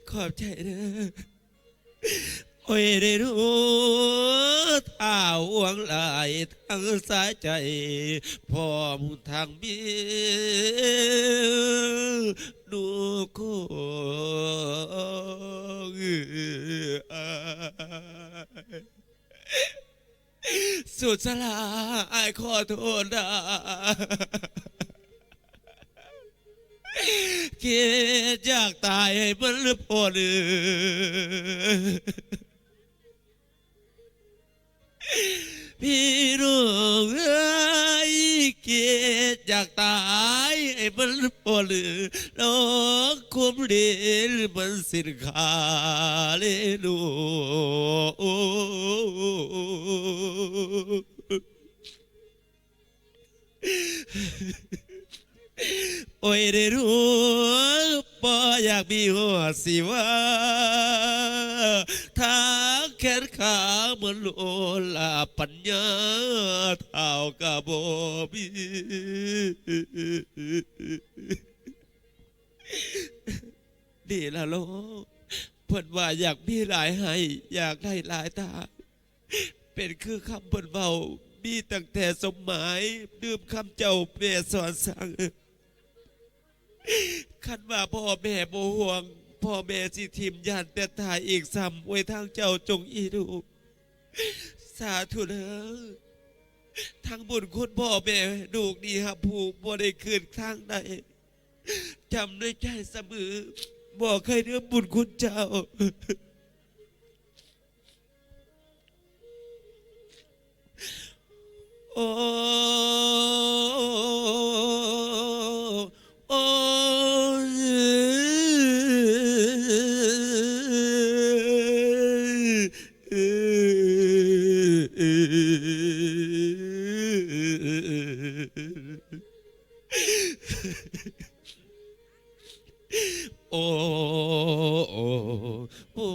ຂອບໃຈເດີ. ໂອ້ຍເດໂນ ຖ້າຫວງຫຼາຍທັງສາຍໃຈ ພ້ອມທັງເມຍໜູຂອງອ້າຍ. ສຸດສະຫຼາ ອ້າຍຂໍໂທດນະ. ຄິດຢາກຕາຍໃຫ້ມັນພົ້ນ ພີ່ນ້ອງເອີຍ ຄ ຄິດຢາກຕາຍໃຫ້ມັນພົ້ນ ລອງຄຸມດີມັນສິ້ນຂາເລໂນ. ໂອ້ຍເດ້ລູກ ບໍ່ຢາກມີຫົວຊີວາ ທາງແຂນຂາມັນໂອລາ ປັນຍາທ້າວກະບໍ່ມີ. ນີ້ລະລູກ ເພິ່ນວ່າຢາກມີຫຼາຍໄຮ່ ຢາກໄດ້ຫຼາຍຕາ ເປັນຄືຄຳເພິ່ນເວົ້າ ມີຕັ້ງແຕ່ສົມໝາຍ ລືມຄຳເຈົ້າແມ່ສອນສັ່ງ. ຄັນວ່າພໍ່ແມ່ບໍ່ຫ່ວງ ພໍ່ແມ່ຊິຖິ້ມ ຢ້ານແຕ່ຕາຍອີກຊ້ຳ. ໂອ້ຍ ທາງເຈົ້າຈົ່ງອີລູກ ສາທຸເດີ ທັງບຸນຄຸນພໍ່ແມ່ລູກນີ້ຮັບຮູ້ບໍ່ໄດ້ຄືນທາງໃດ. ຈຳໃນໃຈສະເໝີ ບໍ່ເຄີຍລືມບຸນຄຸນເຈົ້າ. ໂອ້ ໂອ້ ໂອ້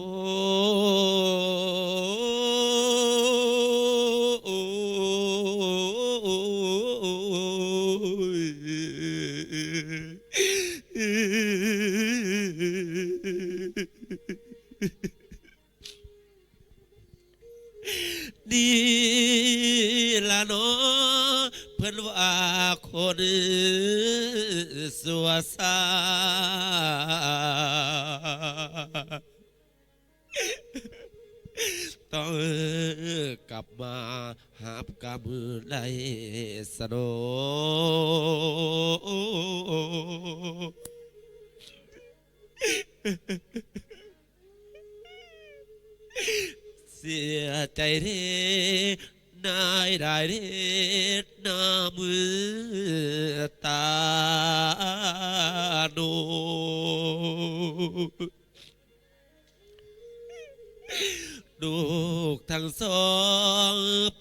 ໂອ້ ໂອ້ ນີ້ລະເນາະ ເພິ່ນວ່າຄົນຊົ່ວຊ້າ ຕ້ອງກັບມາຮັບກຳໄດ້ສະໂນ. ເສຍໃຈເດ້ ນາຍໄດ້ເດ້ ນາມືຕາໂນ. ລູກທັງສອງ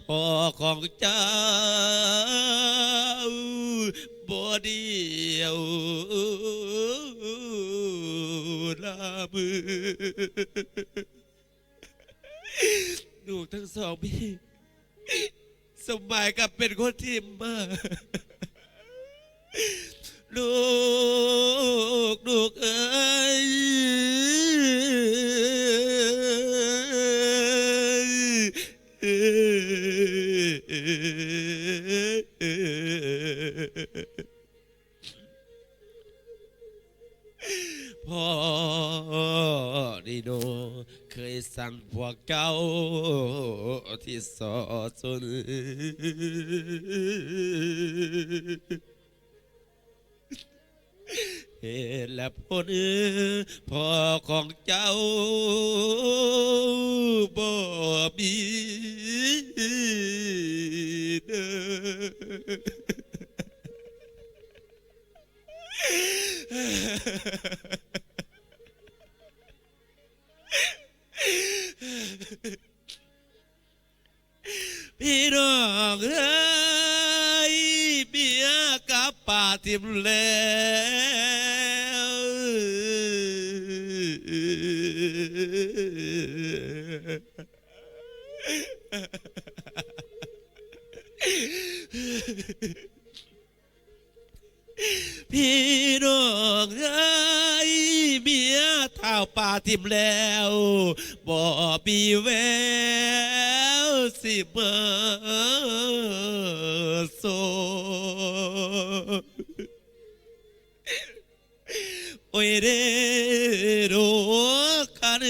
ພໍ່ຂອງເຈົ້າບໍ່ດຽວລະເມີ. ລູກທັງສອງມີ ສົມໝາຍກໍເປັນຄົນຖິ້ມມາ. ລູກ ລູກເອີຍ ພໍ່ນີ້ໂນ ເຄີຍສັ່ງພວກເຈົ້າທີ່ສໍ້ຊົນ ເຫດແລະຜົນ ພໍ່ຂອງເຈົ້າບໍ່ມີເດີ. ພີ່ນ້ອງເອີຍ ເມຍກັບປ້າຖິ້ມແລ້ວ. ພີ່ນ້ອງເອີຍ ເມຍທ້າວປ້າຖິ້ມແລ້ວ ບໍ່ມີແວວຊິມາໂຊ. ໂອ້ຍເດ້ໂດ ຄັນ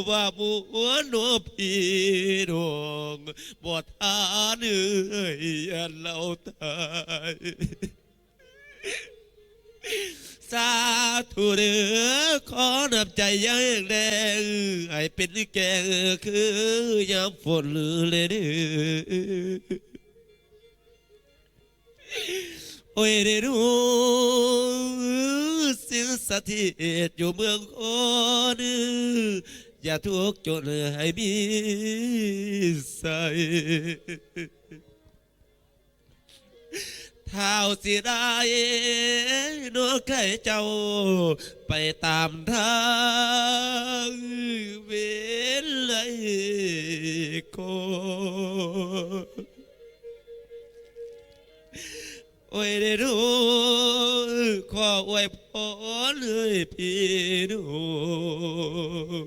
ວ່າມ່ວນເນາະພີ່ນ້ອງ ບໍ່ທັນເອີຍອັນລາວຕາຍ. ສາທຸເດີ ຂໍນ້ຳໃຈຢ່າແຫ້ງແລ້ງ ໃຫ້ເປັນແກ້ງຄືຍາມຝົນເລີຍເດີ. ໂອ້ຍເດໂນ ສິ່ງສະຖິດຢູ່ເມືອງຄອນ ຢ່າທຸກຈົນໃຫ້ມີໄສ. ທ້າວຊິໄດ້ນອກໄກ່ເຈົ້າ ໄປຕາມທາງເວນໄລກໍ ໂອ້ຍເດໂນ ຂໍອວຍພອນເອີຍພີ່ນ້ອງ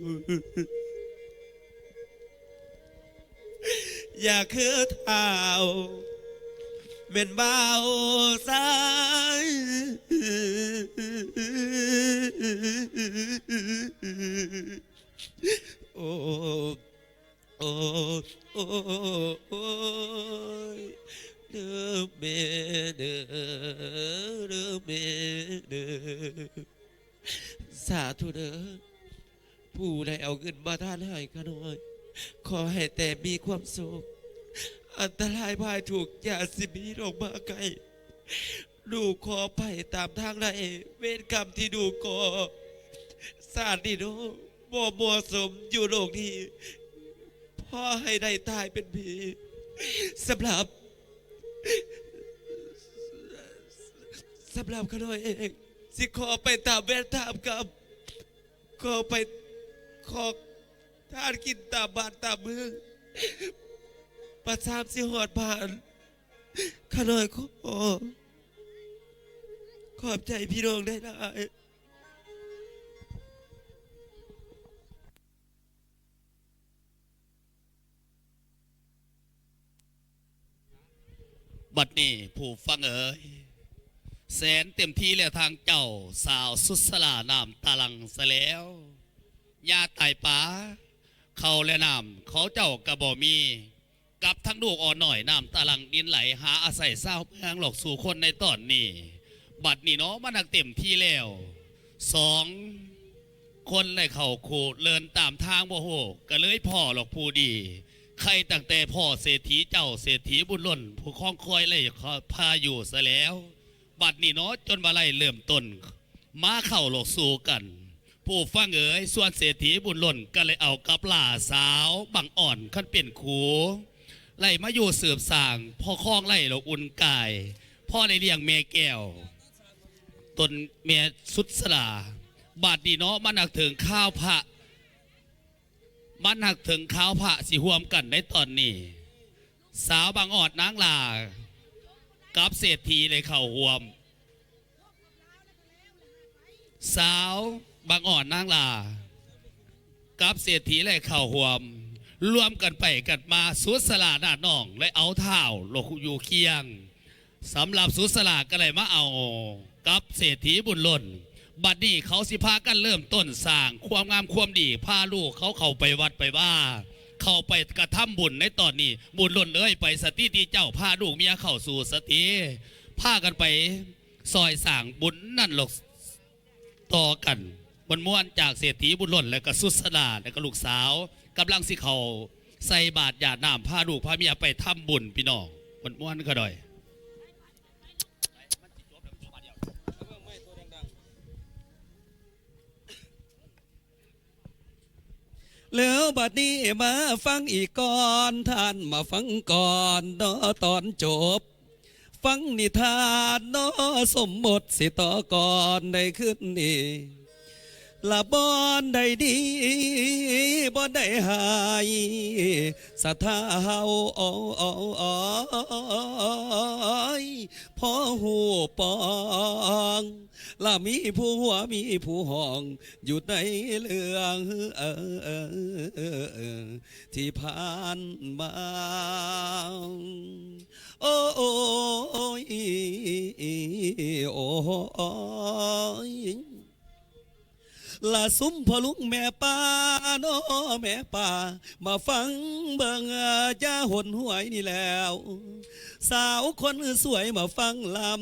ຢ່າຄືທ້າວແມ່ນບ່າວຊາຍ ໂອ້ ໂອ້ ໂອ້ ໂອ້ຍ ເດີແມ່ເດີ ເດີແມ່ເດີ ສາທຸເດີ ຜູ້ໃດເອົາເງິນມາທານໃຫ້ຂ້ານ້ອຍ ຂໍໃຫ້ແຕ່ມີຄວາມສຸກ ອັນຕະລາຍພາຍທຸກຢ່າຊິມີລົງມາໃກ້ ລູກຂໍໄປຕາມທາງໃດ ເວນກຳທີ່ລູກກໍ່ຊາດນີ້ເນາະ ບໍ່ເໝາະສົມຢູ່ໂລກນີ້ ພໍໃຫ້ໄດ້ຕາຍເປັນຜີ. ສຳລັບ ສຳລັບຂ້ານ້ອຍເອງ ຊິຂໍໄປຕາມເວນຕາມກຳ ຂໍໄປ ຂໍທານກິນຕາມບ້ານຕາມເມືອງ ປະຊາມຊິຮອດບ້ານ ຂ້ານ້ອຍຂໍ ຂອບໃຈພີ່ນ້ອງຫຼາຍໆ. ບັດນີ້ຜູ້ຟັງເອີຍ ແສນເຕັມທີ່ແລ້ວ ທາງເຈົ້າສາວສຸດສະຫຼານ້ຳຕາຫຼັ່ງຊະແລ້ວ. ຍ່າຕາຍປາ ເຂົ້າແລະນ້ຳເຂົາເຈົ້າກະບໍ່ມີ ກັບທັງລູກອ່ອນນ້ອຍ ນ້ຳຕາຫຼັ່ງດິນໄຫຼ ຫາອາໄສຊາວເມືອງຫຼອກສູ່ຄົນໃນຕອນນີ້. ບັດນີ້ເນາະ ມານັກເຕັມທີ່ແລ້ວ ສອງຄົນໄດ້ເຂົ້າຄູ່ເລີນຕາມທາງບໍ່ຮູ້ ກະເລີຍພໍ້ຫຼອກຜູ້ດີ ໄຄຕັ້ງແຕ່ພໍ້ເສດຖີເຈົ້າ ເສດຖີບຸນລົ້ນ ຜູ້ຄອງຄອຍໄລ່ພາຢູ່ຊະແລ້ວ. ບັດນີ້ເນາະ ຈົນວ່າໄລ່ເລີ່ມຕົ້ນ ມາເຂົ້າຫຼອກສູ່ກັນ ຜູ້ຟັງເອີຍ. ສ່ວນເສດຖີບຸນລົ້ນກະເລີຍເອົາກັບຫຼ້າສາວບັງອ່ອນ ຄັນເປັນຄູ່ ໄລ່ມາຢູ່ສືບສ້າງ ພໍຄອງໄລ່ລະອຸ່ນກາຍ ພໍໄດ້ລ້ຽງແມ່ແກ້ວ ຕົນແມ່ສຸດສະຫຼາ. ບາດນີ້ເນາະ ມານັກເຖິງຄາວພະ ມານັກເຖິງຄາວພະຊິຮ່ວມກັນໃນຕອນນີ້ ສາວບັງອອດນາງຫຼ້າກັບເສດຖີໄດ້ເຂົ້າຮ່ວມ. ສາວບັງອອດນາງຫຼ້າກັບເສດຖີໄດ້ເຂົ້າຮ່ວມ ລວມກັນໄປກັນມາ ສຸດສະຫຼານາດນ້ອງ ແລະ ເອົາທ້າວລະຢູ່ຄຽງ. ສຳລັບສຸດສະຫຼາກໍໄດ້ມາເອົາກັບເສດຖີບຸນລົ້ນ. ບັດນີ້ເຂົາຊິພາກັນເລີ່ມຕົ້ນສ້າງຄວາມງາມຄວາມດີ ພາລູກເຂົາເຂົ້າໄປວັດໄປວາ ເຂົ້າໄປກະທຳບຸນໃນຕອນນີ້. ບຸນລົ້ນເອີຍ ໄປສະຕິຕິເຈົ້າ ພາລູກເມຍເຂົ້າສູ່ສະຕິ ພາກັນໄປຊ່ອຍສ້າງບຸນນັ້ນລອກ ຕໍ່ກັນມ່ວນໆ ຈາກເສດຖີບຸນລົ້ນ ແລະກະສຸດສະຫຼາ ແລະກະລູກສາວ ກຳລັງຊິເຂົ້າໃສ່ບາດຢາດນ້ຳ ພາລູກພາເມຍໄປທຳບຸນ ພີ່ນ້ອງ ມ່ວນໆ ຂະດອຍ. ແລ້ວບັດນີ້ມາຟັງອີກກ່ອນ ທ່ານມາຟັງກ່ອນເນາະຕອນຈົບ ຟັງນິທານເນາະ ສົມມຸດຊິຕໍ່ກ່ອນໃນຄືນນີ້ ລະບ່ອນໃດດີ ບ່ອນໃດຮ້າຍ ສະທ້າເຮົາ ໂອຍ ພໍຮູ້ປອງ ລະມີຜູ້ຫົວມີຜູ້ຮ້ອງ ຢູ່ໃນເລື່ອງທີ່ຜ່ານມາ ໂອຍ ໂອຍ ລະຊຸມພໍ່ລຸງແມ່ປ້າເນາະ ແມ່ປ້າ ມາຟັງເບິ່ງຢ່າຫົນຫວຍນີ້ແລ້ວ ສາວຄົນສວຍມາຟັງລຳ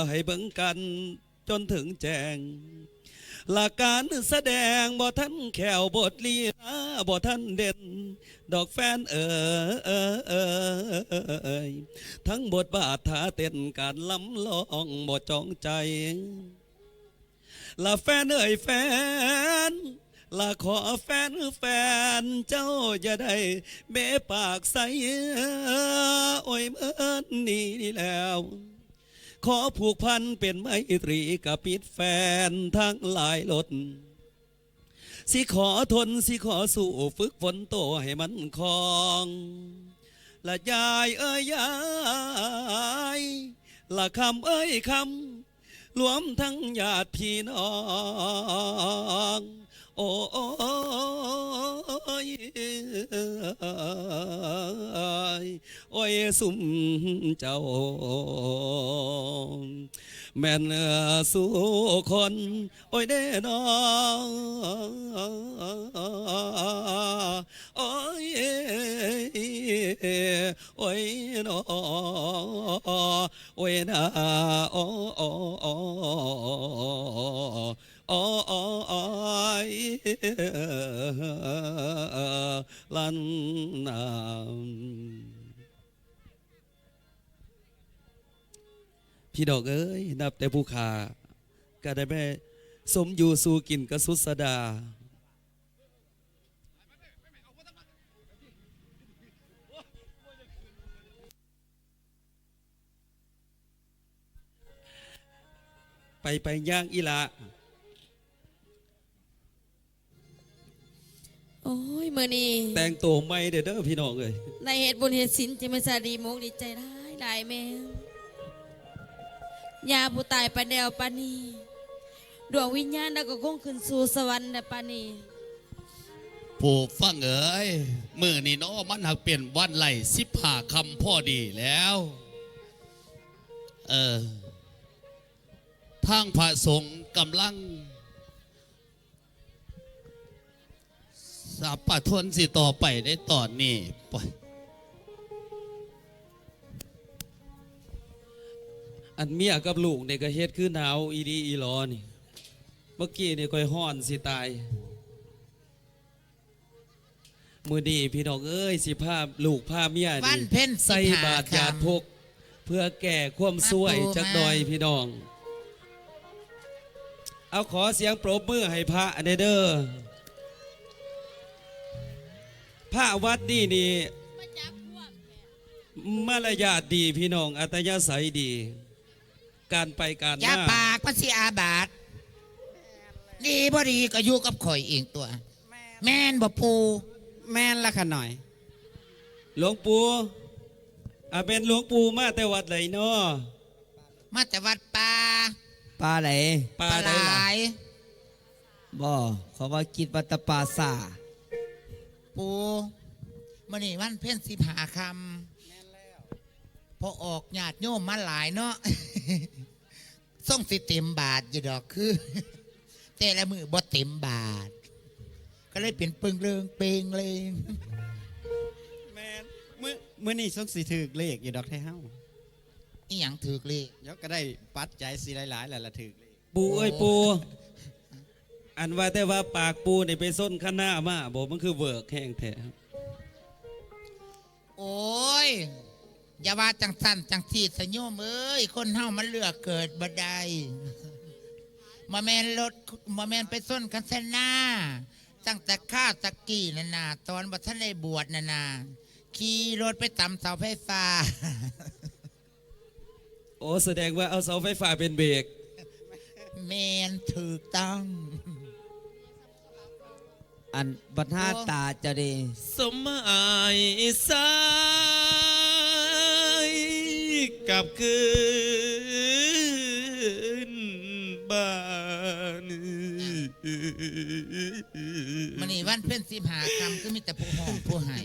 ໃຫ້ເບິ່ງກັນ ຈົນເຖິງແຈ້ງ ເ ລະການສະແດງບໍ່ທັນແຂວ ບົດລີລາບໍ່ທັນເດັ່ນດອກແຟນເອີຍ ທັງບົດບາດທ່າເຕັ້ນ ການລຳລອງບໍ່ຈອງໃຈ ລະແຟນເອີຍແຟນ ລະຂໍແຟນ ແຟນເຈົ້າຢ່າໄດ້ເບປາກໃສ່ ໂອ້ຍ ເມີນນີ້ແລ້ວ ຂໍຜູກພັນເປັນໄມຕຣີກັບມິດແຟນທັງຫຼາຍລົດ ຊິຂໍທົນ ຊິຂໍສູ້ ຝຶກຝົນໂຕໃຫ້ມັນຄ່ອງ ລະຍາຍເອີຍຍາຍ ລະຄຳເອີຍຄຳ ລວມທັງຍາດພີ່ນ້ອງ ໂອ້ຍ ໂອ້ຍ ຊຸມເຈົ້າ ແມ່ນສູ່ຄົນ ໂອ້ຍເດ້ນ້ອ ໂອ້ຍ ໂອ້ຍນໍ ໂອ້ຍນາ ໂອ້ ໂອ້ ໂອ້ ໂອ້ຍ ລັນນາ. ພີ່ນ້ອງເອີຍ ນັບແຕ່ຜູ້ຂ້າ ກະໄດ້ແມ່ສົມຢູ່ສູ່ກິນກະສຸດສະດາ. ໄປ ໄປ ຍ່າງອີ່ຫຼ້າ. ໂອ້ຍ ມື້ນີ້ແຕ່ງໂຕໃໝ່ເດີ້ ເດີ້ ພີ່ນ້ອງເອີຍ ໄດ້ເຮັດບຸນເຮັດສິນ ຈຶ່ງມາສະດີມົກດີໃຈຫຼາຍໆ ແມ່ ຍ່າຜູ້ຕາຍປານແດວປານນີ້ ດວງວິນຍານລາວກໍຄົງຂຶ້ນສູ່ສະຫວັນແລ້ວປານນີ້. ຜູ້ຟັງເອີຍ ມື້ນີ້ເນາະ ມັນຫາກເປັນວັນໄລ່ສິບຫ້າຄ່ຳພໍດີແລ້ວ ເອີ ທາງພະສົງກຳລັງ ສາປະຊົນຊິຕໍ່ໄປໃນຕອນນີ້. ອັນເມຍກັບລູກນີ້ກໍເຮັດຄືໜາວອີ່ຫຼີອີ່ຫຼໍນີ້ ເມື່ອກີ້ນີ້ຂ້ອຍຮ້ອນຊິຕາຍ. ມື້ນີ້ພີ່ນ້ອງເອີຍ ຊິພາລູກພາເມຍນີ້ໃສ່ບາດຢາດພົກ ເພື່ອແກ້ຄວາມຊວຍຈັກໜ່ອຍພີ່ນ້ອງ. ເອົາ ຂໍສຽງປົບມືໃຫ້ພະແດ່ເດີ້. ພະວັດນີ້ນີ້ມາລະຍາດດີພີ່ນ້ອງ ອັດຕະຍາໄສດີ. ການໄປການມາ ຢ່າປາກ ມັນຊິອາບາດ. ດີບໍ່ດີກໍຢູ່ກັບຂ້ອຍເອງຕົວະ. ແມ່ນບໍ່ປູ່? ແມ່ນລະຂະນ້ອຍ. ຫຼວງປູ່ ອາ ແມ່ນຫຼວງປູ່ມາແຕ່ວັດໃດເນາະ? ມາແຕ່ວັດປ່າ. ປ່າໃດ? ປ່າໃດລະ? ບໍ່ ເຂົາວ່າຄິດວ່າແຕ່ປ່າຊ້າ. ປູ່ ມື້ນີ້ວັນເພັນສິບຫ້າຄ່ຳ ແມ່ນແລ້ວ ພໍອອກຍາດໂຍມມາຫຼາຍເນາະ ຊົງຊິເຕັມບາດຢູ່ດອກ ຄືແຕ່ລະມື້ບໍ່ເຕັມບາດ ກໍເລີຍເປັນເປິງເລີງເປງເລງ. ແມ່ນ ມື້ ມື້ນີ້ຊົງຊິຖືກເລກຢູ່ດອກແທ້ເຮົາ. ອີ່ຫຍັງຖືກເລກ? ດຽວກໍໄດ້ປັດໄຈຊິຫຼາຍໆ ແລ້ວລະຖືກເລກ. ປູ່ເອີຍ ປູ່ ອັນວ່າແຕ່ວ່າປາກປູ່ນີ້ໄປຊົນຄັນນາມາບໍ? ມັນຄືເວີກແຮງແທ້. ໂອ້ຍ ຢ່າວ່າຈັ່ງຊັ້ນຈັ່ງຊີ້ຊະໂຍມເອີຍ ຄົນເຮົາມັນເລືອກເກີດບໍ່ໄດ້. ບໍ່ແມ່ນລົດ ບໍ່ແມ່ນໄປຊົນຄັນຊະນາ ຕັ້ງແຕ່ຄາວຕະກີ້ນັ້ນນາ ຕອນບໍ່ທັນໄດ້ບວດນັ້ນນາ ຂີ່ລົດໄປຕຳເສົາໄຟຟ້າ. ໂອ້ ສະແດງວ່າເອົາເສົາໄຟຟ້າເປັນເບກ. ແມ່ນ ຖືກຕ້ອງ. ອັນບັດຫາຕາເຈົ້າເດ ສົມໝາຍສາຍກັບຄືນບ້ານ. ມື້ນີ້ວັນເພັນສິບຫ້າຄ່ຳ ຄືມີແຕ່ຜູ້ຮ້ອງຜູ້ໄຫ້.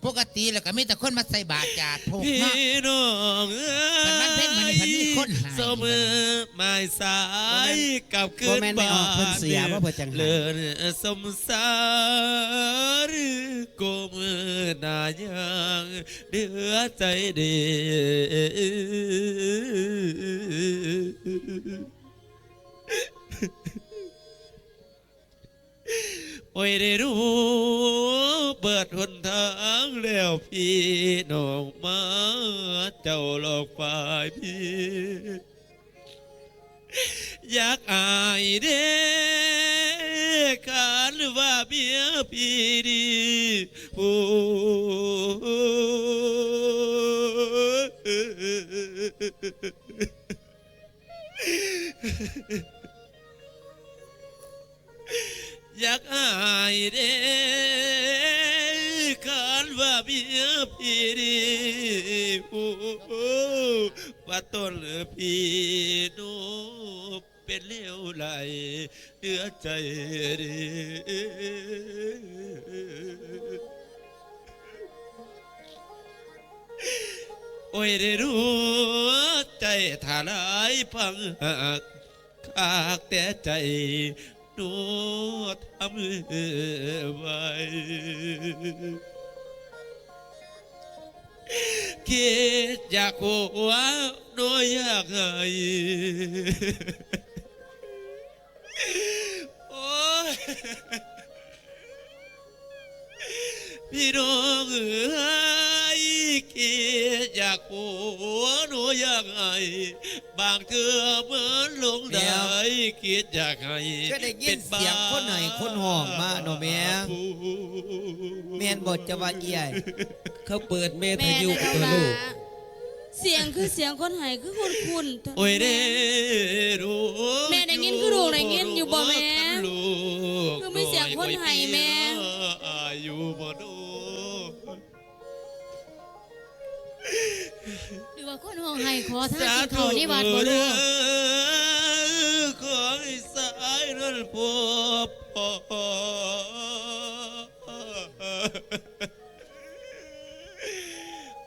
ປົກກະຕິແລ້ວກໍມີແຕ່ຄົນມາໃສ່ບາດຢາດພົກເນາະ. ພີ່ນ້ອງເອີຍ ຄັນວັນເພັນມື້ນີ້ພັດມີຄົນໃຫ້ ສົມໝາຍສາຍກັບຄືນບ້ານ. ບໍ່ແມ່ນແມ່ອອກເພິ່ນເສຍບໍ່ ເພິ່ນຈັ່ງໃຫ້ ເລີນສົມສາ ຫຼື ກົມໜ້າຍ່າງເດືອໃຈເດ. ເອີ ເອີ ເອີ ເອີ. ໂອ້ຍເດ້ເນາະ ເບິດຫົນທາງແລ້ວພີ່ນ້ອງມາ ເຈົ້າຫຼອກຝ່າຍພີ່ ຢາກອາຍເດ້ ຄັນວ່າເມຍພີ່ດີ ໂອ້ ຢາກອາຍເດ້ ຄັນວ່າເມຍພີ່ດີ ໂອ້ ວ່າຕົນພີ່ນ້ອງເປັນເລວໄຫຼເຫຼືອໃຈເດ້ ໂອ້ຍເດ້ເນາະ ໃຈທະລາຍພັງຫັກ ຄັກແຕ່ໃຈນ້ອງທຳໄວ້ ຄິດຢາກຫົວນ້ອຍຢາກໄຫ້ ໂອ້ຍ ພີ່ນ້ອງເອີຍ ຄິດຢາກຫົວໜູຢາກໄຫ້ ບາງເທື່ອມັນຫຼົງໄດ້ ແມ່ນ ຄິດຢາກໃຫ້ ຄືໄດ້ຍິນສຽງຄົນໄຫ້ຄົນຮ້ອງມາເນາະແມ່ ແມ່ນບໍ່ ເຈົ້າວ່າເອື້ອຍ? ເຂົາເປີດເມທະຍຸ ແມ່ນແລ້ວ ຕົວະລູກ ລະ ສຽງຄືສຽງຄົນໄຫ້ຄືຄຸ້ນໆ ໂອ້ຍເດ້ ແມ່ໄດ້ຍິນຄືລູກໄດ້ຍິນຢູ່ບໍ່ແມ່? ຄືມີສຽງຄົນໄຫ້ແມ່ ອາຍຸບໍ່ໂດນ ຫຼືວ່າຄົນຮ້ອງໄຫ້ຂໍທານກິນເຂົ້າໃນວັດບໍ່ລູກ? ຂໍໃຫ້ສາຍນັ້ນພົບພໍ້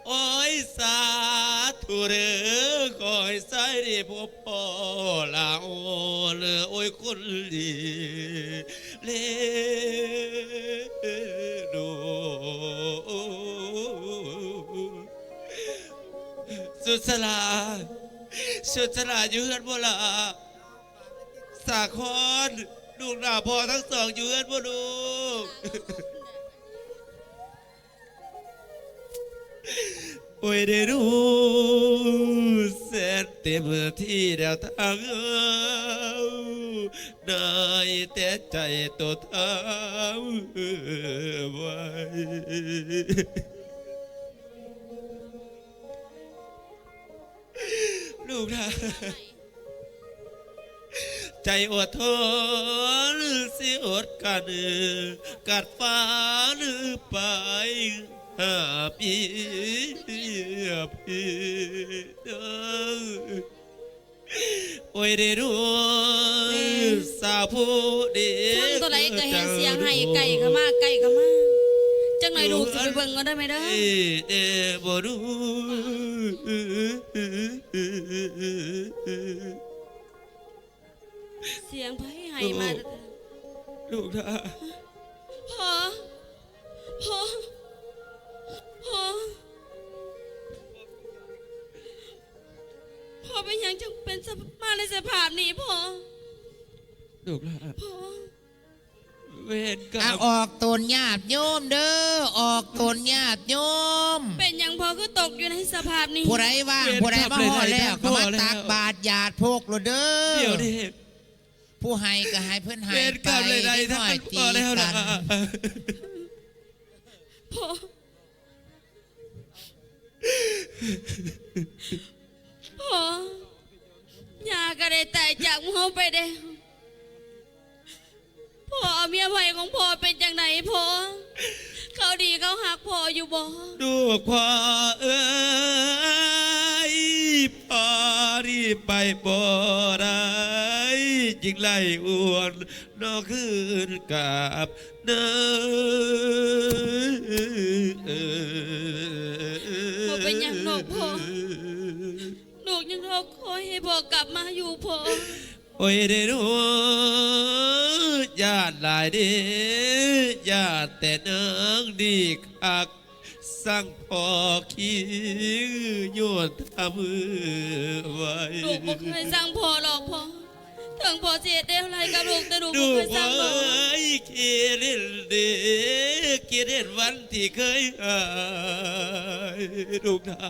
ໂອ້ຍ ສາທຸເດີ ຂໍໃຫ້ຊາຍໄດ້ພົບພໍ້ລາໂອເລີ ໂອ້ຍ ຄົນດີເລໂດ ສຸດສະຫຼາ ສຸດສະຫຼາຢູ່ເຮືອນບໍ່ລະ? ສາຄອນ ລູກຫຼ້າພໍ່ທັງສອງຢູ່ເຮືອນບໍ່ລູກ? ໂອ້ຍເດ້ລູກ ແສນເຕັມທີ່ແລ້ວທາງເຮົາ ນາຍແຕ່ໃຈໂຕທາວໄວ້ ລູກຫຼານ ໃຈອົດທົນ ຊິອົດກັ້ນ ກັດຟັນໄປຫ້າປີ ພີ່ນ້ອງ ໂອ້ຍເດ້ລູກ ແມ່ ສາວຜູ້ດີ ຟັງຕົວໃດກໍເຫັນສຽງໄຫ້ ໃກ້ເຂົ້າມາ ໃກ້ເຂົ້າມາ ຈັກໜ້ອຍລູກຊິໄປເບິ່ງກ່ອນເດີແມ່ເດີ ແດ່ບໍ່ລູກ ສຽງໃຜໄຫ້ມາ ລູກ ລູກຫຼານ ພໍ່ ພໍ່ ພໍ່ ພໍ່ເປັນຫຍັງຈຶ່ງເປັນສະ ມາໃນສະພາບນີ້ພໍ່ ລູກຫຼານ ພໍ່ ເວນກຳ ອ່ະ ອອກຕົນຍາດໂຍມເດີ ອອກຕົນຍາດໂຍມ ເປັນຫຍັງພໍ່ຄືຕົກຢູ່ໃນສະພາບນີ້ ຜູ້ໃດວ່າງ ເວນກຳ ຜູ້ໃດມາຮອດແລ້ວ ຫຼາຍໆ ກໍມາຕັກບາດຢາດພົກໂລດເດີ ດຽວນີ້ ຜູ້ໃຫ້ກໍໃຫ້ເພິ່ນໃຫ້ໄປ ເວນກຳຫຼາຍໆ ເດັກນ້ອຍຕີກັນ ພໍ່ ພໍ່ ຍ່າກໍໄດ້ຕາຍຈາກໝູ່ເຮົາໄປແລ້ວ ພໍ່ເອົາເມຍໃໝ່ຂອງພໍ່ເປັນຈັ່ງໃດພໍ່? ເຂົາດີເຂົາຮັກພໍ່ຢູ່ບໍ່? ລູກພໍ່ເອີຍ ພໍ່ນີ້ໄປບໍ່ໄດ້ ຈຶ່ງໄລ່ອວນນ້ອງຄືນກັບນາງ ບໍ່ເປັນຫຍັງດອກພໍ່ ລູກຍັງລໍຄອຍໃຫ້ພໍ່ກັບມາຢູ່ພໍ່. ໂອ້ຍເດ້ເນາະ ຢ້ານຫຼາຍເດ້ ຢ້ານແຕ່ນາງນີ້ຄັກ ສັງພໍ່ຄີໂຍນທຳໄວ້ ລູກບໍ່ເຄີຍສັງພໍ່ດອກພໍ່ ເຖິງພໍ່ຊິເຮັດແນວໃດກັບລູກ ແຕ່ລູກບໍ່ເຄີຍສັ່ງບອກ. ລູກເອີຍ ຄິດເຫັນເດ້ ຄິດເຫັນວັນທີ່ເຄີຍໃຫ້ລູກນາ.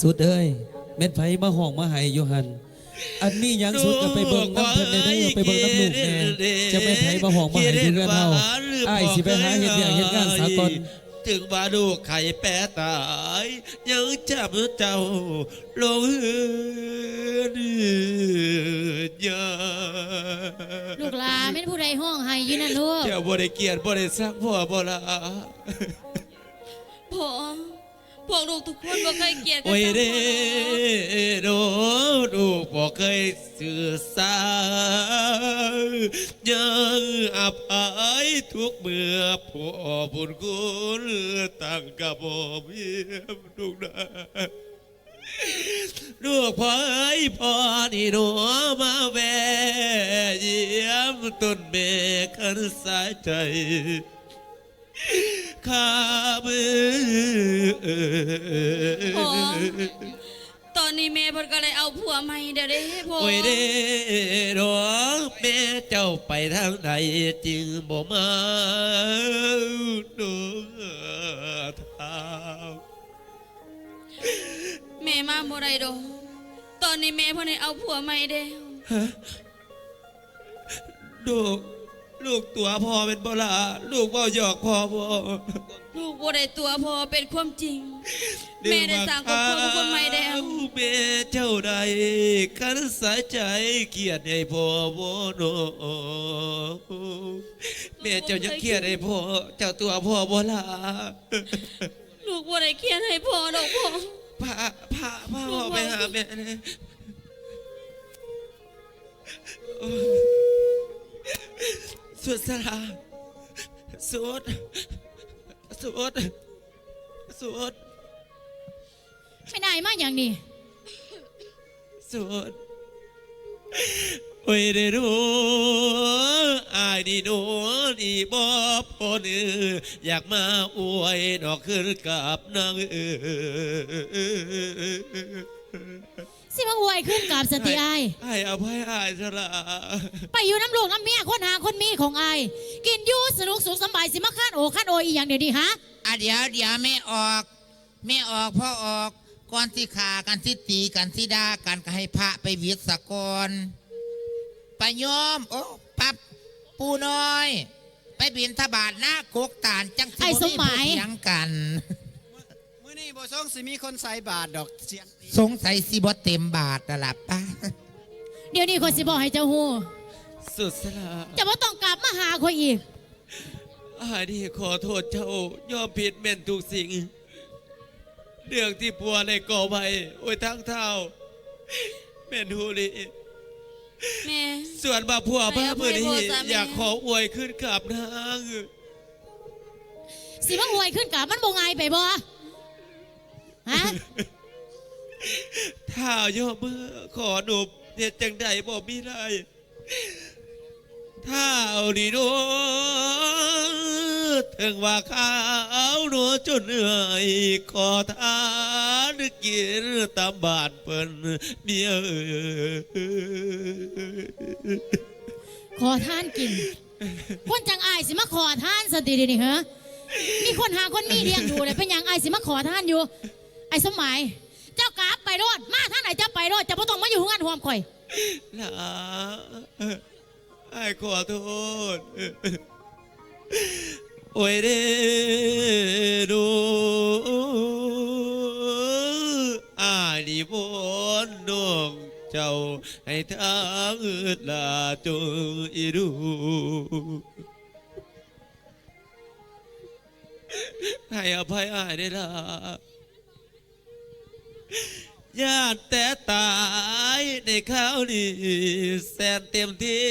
ສຸດເອີຍ ແມ່ນໃຜມາຮ້ອງມາໄຫ້ຢູ່ຫັ້ນ? ອັນມີຫຍັງສຸດກໍໄປເບິ່ງນຳເພິ່ນແດ່ເດີ ໄປເບິ່ງນຳລູກແດ່. ຈັກແມ່ນໃຜມາຮ້ອງມາໄຫ້ຢູ່ເຮືອນເຮົາ? ອ້າຍຊິໄປຫາເຮັດວຽກເຮັດງານສາກ່ອນ. ເຖິງວ່າລູກໄຂ້ແປຕາຍ ຍັງຈຳເຈົ້າລົງເຮືອນຍາ. ລູກຫຼາ ແມ່ນຜູ້ໃດຮ້ອງໄຫ້ຢູ່ນັ້ນລູກ? ເຈົ້າບໍ່ໄດ້ກຽດບໍ່ໄດ້ຊັງພໍ່ບໍ່ລະ? ພໍ່ ພວກລູກທຸກຄົນບໍ່ເຄີຍກຽດກັບ ໂອ້ຍເດ້ ສາງພໍ່ດອກ ເດີ ລູກບໍ່ເຄີຍຊື່ສາ ຍັງອະໄພທຸກເມື່ອ ພໍ່ບຸນຄຸນຕັ້ງກະບໍ່ມີ ລູກນາ. ລູກພໍ່ເອີຍ ພໍ່ນີ້ໜໍ ມາແວ່ຢ້ຽມຕົ້ນແມ່ຄັນສາຍໃຈ ຂ້າເບິ່ງ ພໍ່ ຕອນນີ້ແມ່ເພິ່ນກໍໄດ້ເອົາຜົວໃໝ່ແລ້ວເດ້ພໍ່. ໂອ້ຍເດ້ດອກ ແມ່ເຈົ້າໄປທາງໃດຈຶ່ງບໍ່ມານອງຖາມ? ແມ່ມາບໍ່ໄດ້ດອກ ຕອນນີ້ແມ່ເພິ່ນໄດ້ເອົາຜົວໃໝ່ແລ້ວ. ຮະ? ລູກ ລູກຕົວະພໍ່ແມ່ນບໍ່ລະ? ລູກເວົ້າຫຍອກພໍ່ບໍ່? ລູກບໍ່ໄດ້ຕົວະພໍ່ ເປັນຄວາມຈິງ. ແມ່ໄດ້ສ້າງຄອບຄົວກັບຄົນໃໝ່ແລ້ວ. ແມ່ເຈົ້າໃດ ຄັນສາໃຈຄຽດໃຫ້ພໍ່ບໍ່ນ້ອງ? ແມ່ເຈົ້າຍັງຄຽດໃຫ້ພໍ່ ເຈົ້າຕົວະພໍ່ບໍ່ລະ? ລູກບໍ່ໄດ້ຄຽດໃຫ້ພໍ່ດອກພໍ່. ພາ ພາ ພາພໍ່ໄປຫາແມ່ແດ່. ສຸດສາລາ ສຸດ ສຸດ ສຸດ ແມ່ນອ້າຍມາຫຍັງນີ້? ສຸດ ໂອ້ຍເດ້ໂດ ອ້າຍນີ້ໂດ ນີ້ບໍ່ພໍເນີ ຢາກມາອວຍດອກຄືນກັບນາງເອີຍ. ຊິມາອວຍຄືນກັບຊັ້ນຕິອ້າຍ? ໃຫ້ອະໄພອ້າຍຊະລະ. ໄປຢູ່ນຳລູກນຳເມຍ ຄົນຫາຄົນມີຂອງອ້າຍ ກິນຢູ່ສະໜຸກສຸກສຳບາຍ ຊິມາຄານໂອຄານໂອອີ່ຫຍັງດຽວນີ້ຫະ? ອາ ດຽວ ດຽວ ແມ່ອອກ ແມ່ອອກ ພໍ່ອອກ ກ່ອນຊິຂ້າກັນ ຊິຕີກັນ ຊິດ່າກັນ ກໍໃຫ້ພະໄປຫວິດສາກ່ອນ. ໄປໂຍມ ໂອ້ ປັບ ປູ່ນ້ອຍ ໄປບິນທະບາດນາກົກຕານ ຈັ່ງຊິບໍ່ມີຜູ້ຖຽງກັນ. ມື້ນີ້ບໍ່ຊົງຊິມີຄົນໃສ່ບາດດອກ ສຽງ ສົງໄສຊິບໍ່ເຕັມບາດລະລະປະ. ດຽວນີ້ຂ້ອຍຊິບອກໃຫ້ເຈົ້າຮູ້ ສຸດສາລາ ເຈົ້າບໍ່ຕ້ອງກັບມາຫາຂ້ອຍອີກ. ອ້າຍນີ້ຂໍໂທດເຈົ້າ ຍອມຜິດແມ່ນທຸກສິ່ງ. ເລື່ອງທີ່ຜົວໄດ້ກໍ່ໄວ້ ໂອ້ຍ ທາງທ້າວ ແມ່ນຫູລີ ແມ່ ສ່ວນວ່າຜົວມາມື້ນີ້ ຢາກຂໍອວຍຄືນກັບນາງ. ຊິມາອວຍຄືນກັບ ມັນບໍ່ງ່າຍໄປບໍ່? ຮະ? ທ້າວຍອມເມືອ ຂໍໜຸບ ເຮັດຈັ່ງໃດບໍ່ມີໄດ້. ທ້າວນີ້ໂດ ເຖິງວ່າຂາວໂນຈົນເມື່ອຍ ຂໍທານກິນຕາມບ້ານເພິ່ນ ເມຍເອີຍ. ຂໍທານກິນ? ຄົນຈັ່ງອ້າຍຊິມາຂໍທານຊັ້ນຕິດຽວນີ້ເຮີ? ມີຄົນຫາຄົນມີລ້ຽງດູແລ້ວ ເປັນຫຍັງອ້າຍຊິມາຂໍທານຢູ່? ອ້າຍສົມໝາຍ ເຈົ້າກັບໄປໂລດ ມາທາງໃດເຈົ້າໄປໂລດ ເຈົ້າບໍ່ຕ້ອງມາຢູ່ເຮືອນຮ່ວມຂ້ອຍ. ຫຼ້າ ອ້າຍຂໍໂທດ. ໂອ້ຍເດ້ໂດ ອ້າຍນີ້ວອນນ້ອງເຈົ້າ ໃຫ້ທາງເອື້ອຍຫຼ້າຈົ່ງອີດູ ໃຫ້ອະໄພອ້າຍແດ່ຫຼ້າ. ຢ້ານແຕ່ຕາຍໃນຄາວນີ້ ແສນເຕັມທີ່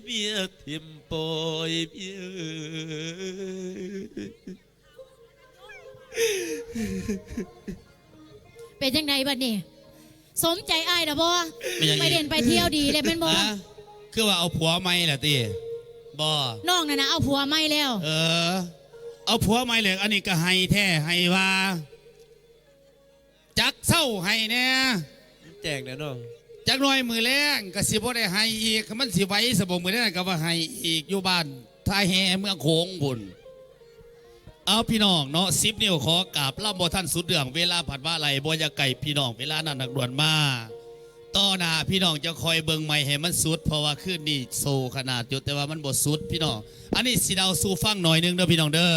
ເມຍຖິ້ມປ່ອຍເມຍເອີຍ. ເປັນຈັ່ງໃດບັດນີ້ ສົມໃຈອ້າຍລະບໍ່? ໄປເລ່ນໄປທ່ຽວດີແລ້ວແມ່ນບໍ່? ຄືວ່າເອົາຜົວໃໝ່ລະຕິ? ບໍ່ ນ້ອງນັ້ນນະເອົາຜົວໃໝ່ແລ້ວ. ເອີ ເອົາຜົວໃໝ່ແລ້ວ ອັນນີ້ກໍໄຫ້ແທ້ໄຫ້ວ່າ ຈັກເຊົາໄຫ້ແດ່. ແຈ້ງແລ້ວເນາະ. ເ จักหน่อยมื้อแลงก็สิบ่ได้ไห้อีก มันสิไหวซะบ่ มื้อแลงก็ว่าไห้อีก อยู่บ้านท่าแฮเมืองโขงพุ้น เอาพี่น้องเนาะ สิบ นิ้วขอกราบลำบ่ทันสุดเรื่อง เวลาผัดว่าไหลบ่อยากไกลพี่น้อง เวลานั้นนักด่วนมา ต่อหน้าพี่น้องจะคอยเบิ่งใหม่ให้มันสุด เพราะว่าคืนนี้โซขนาดอยู่ แต่ว่ามันบ่สุดพี่น้อง อันนี้สิเล่าสู่ฟังหน่อยหนึ่งเด้อพี่น้องเด้อ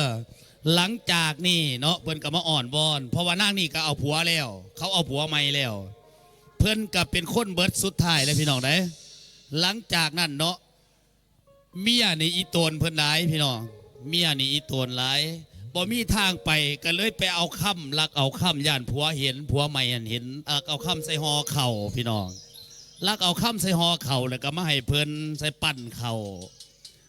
หลังจากนี้เนาะ เพิ่นก็มาอ้อนวอน เพราะว่านางนี่ก็เอาผัวแล้ว เขาเอาผัวใหม่แล้ว เพิ่นก็เป็นคนเบิดสุดท้ายแล้วพี่น้องเด้ หลังจากนั้นเนาะ เมียนี่อีโตนเพิ่นหลายพี่น้อง เมียนี่อีโตนหลาย บ่มีทางไป ก็เลยไปเอาคำ ลักเอาคำ ย้านผัวเห็น ผัวใหม่หั้นเห็น ลักเอาคำใส่ห่อข้าวพี่น้อง ลักเอาคำใส่ห่อข้าว แล้วก็มาให้เพิ่นใส่ปั้นข้าว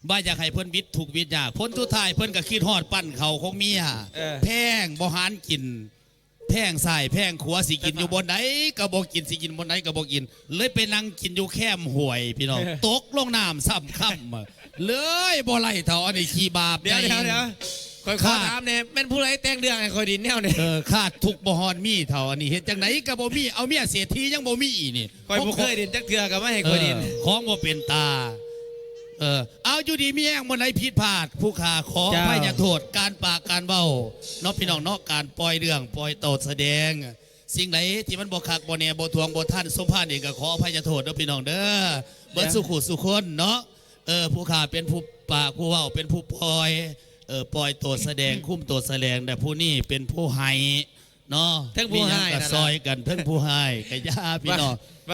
ว่าอยากให้เพิ่นวิตทุกข์วิตยาก ผลสุดท้ายเพิ่นก็คิดฮอดปั้นข้าวของเมีย เออ แพงบ่หารกิน แพงซ้ายแพงขวา สิกินอยู่บ่อนใดก็บ่กิน สิกินบ่อนใดก็บ่กิน เลยไปนั่งกินอยู่แคมห้วยพี่น้อง ตกลงน้ำซ้ำคำ เลยบ่ไหลเท่า อันนี้ขี้บาป เดี๋ยว ใหญ่ เดี๋ยว เดี๋ยว ข้อยขอ ค่ะ ถามแหน่ แม่นผู้ใดแต่งเรื่องให้ข้อยดินแนวนี้ เออ ขาดทุกข์บ่ฮอดมีเท่า อันนี้เฮ็ดจั่งใดก็บ่มี เอาเมียเศรษฐียังบ่มีนี่ ข้อยบ่เคยดินจักเทื่อก็มาให้ข้อยดิน เออ ของบ่เป็นตา เออ เอาอยู่ดีมีแฮง มื้อใดผิดพลาด ผู้ข้าขอ เจ้า อภัยโทษ การปากการเว้า เนาะพี่น้องเนาะ การปล่อยเรื่อง ปล่อยโตแสดง สิ่งใดที่มันบ่คักบ่แน่ บ่ถ่วงบ่ทัน สมภารเองก็ขออภัยโทษเด้อพี่น้องเด้อ เบิด เดี๋ยว สู่คู่สู่คนเนาะ เออ ผู้ข้าเป็นผู้ปากผู้เว้า เป็นผู้ปล่อย เออ ปล่อยโตแสดง คุมโตแสดง แต่ผู้นี้เป็นผู้ให้เนาะ เทิงผู้ให้ มีหยังก็ นั่นล่ะ ซอยกัน เทิงผู้ให้ก็อย่าพี่น้อง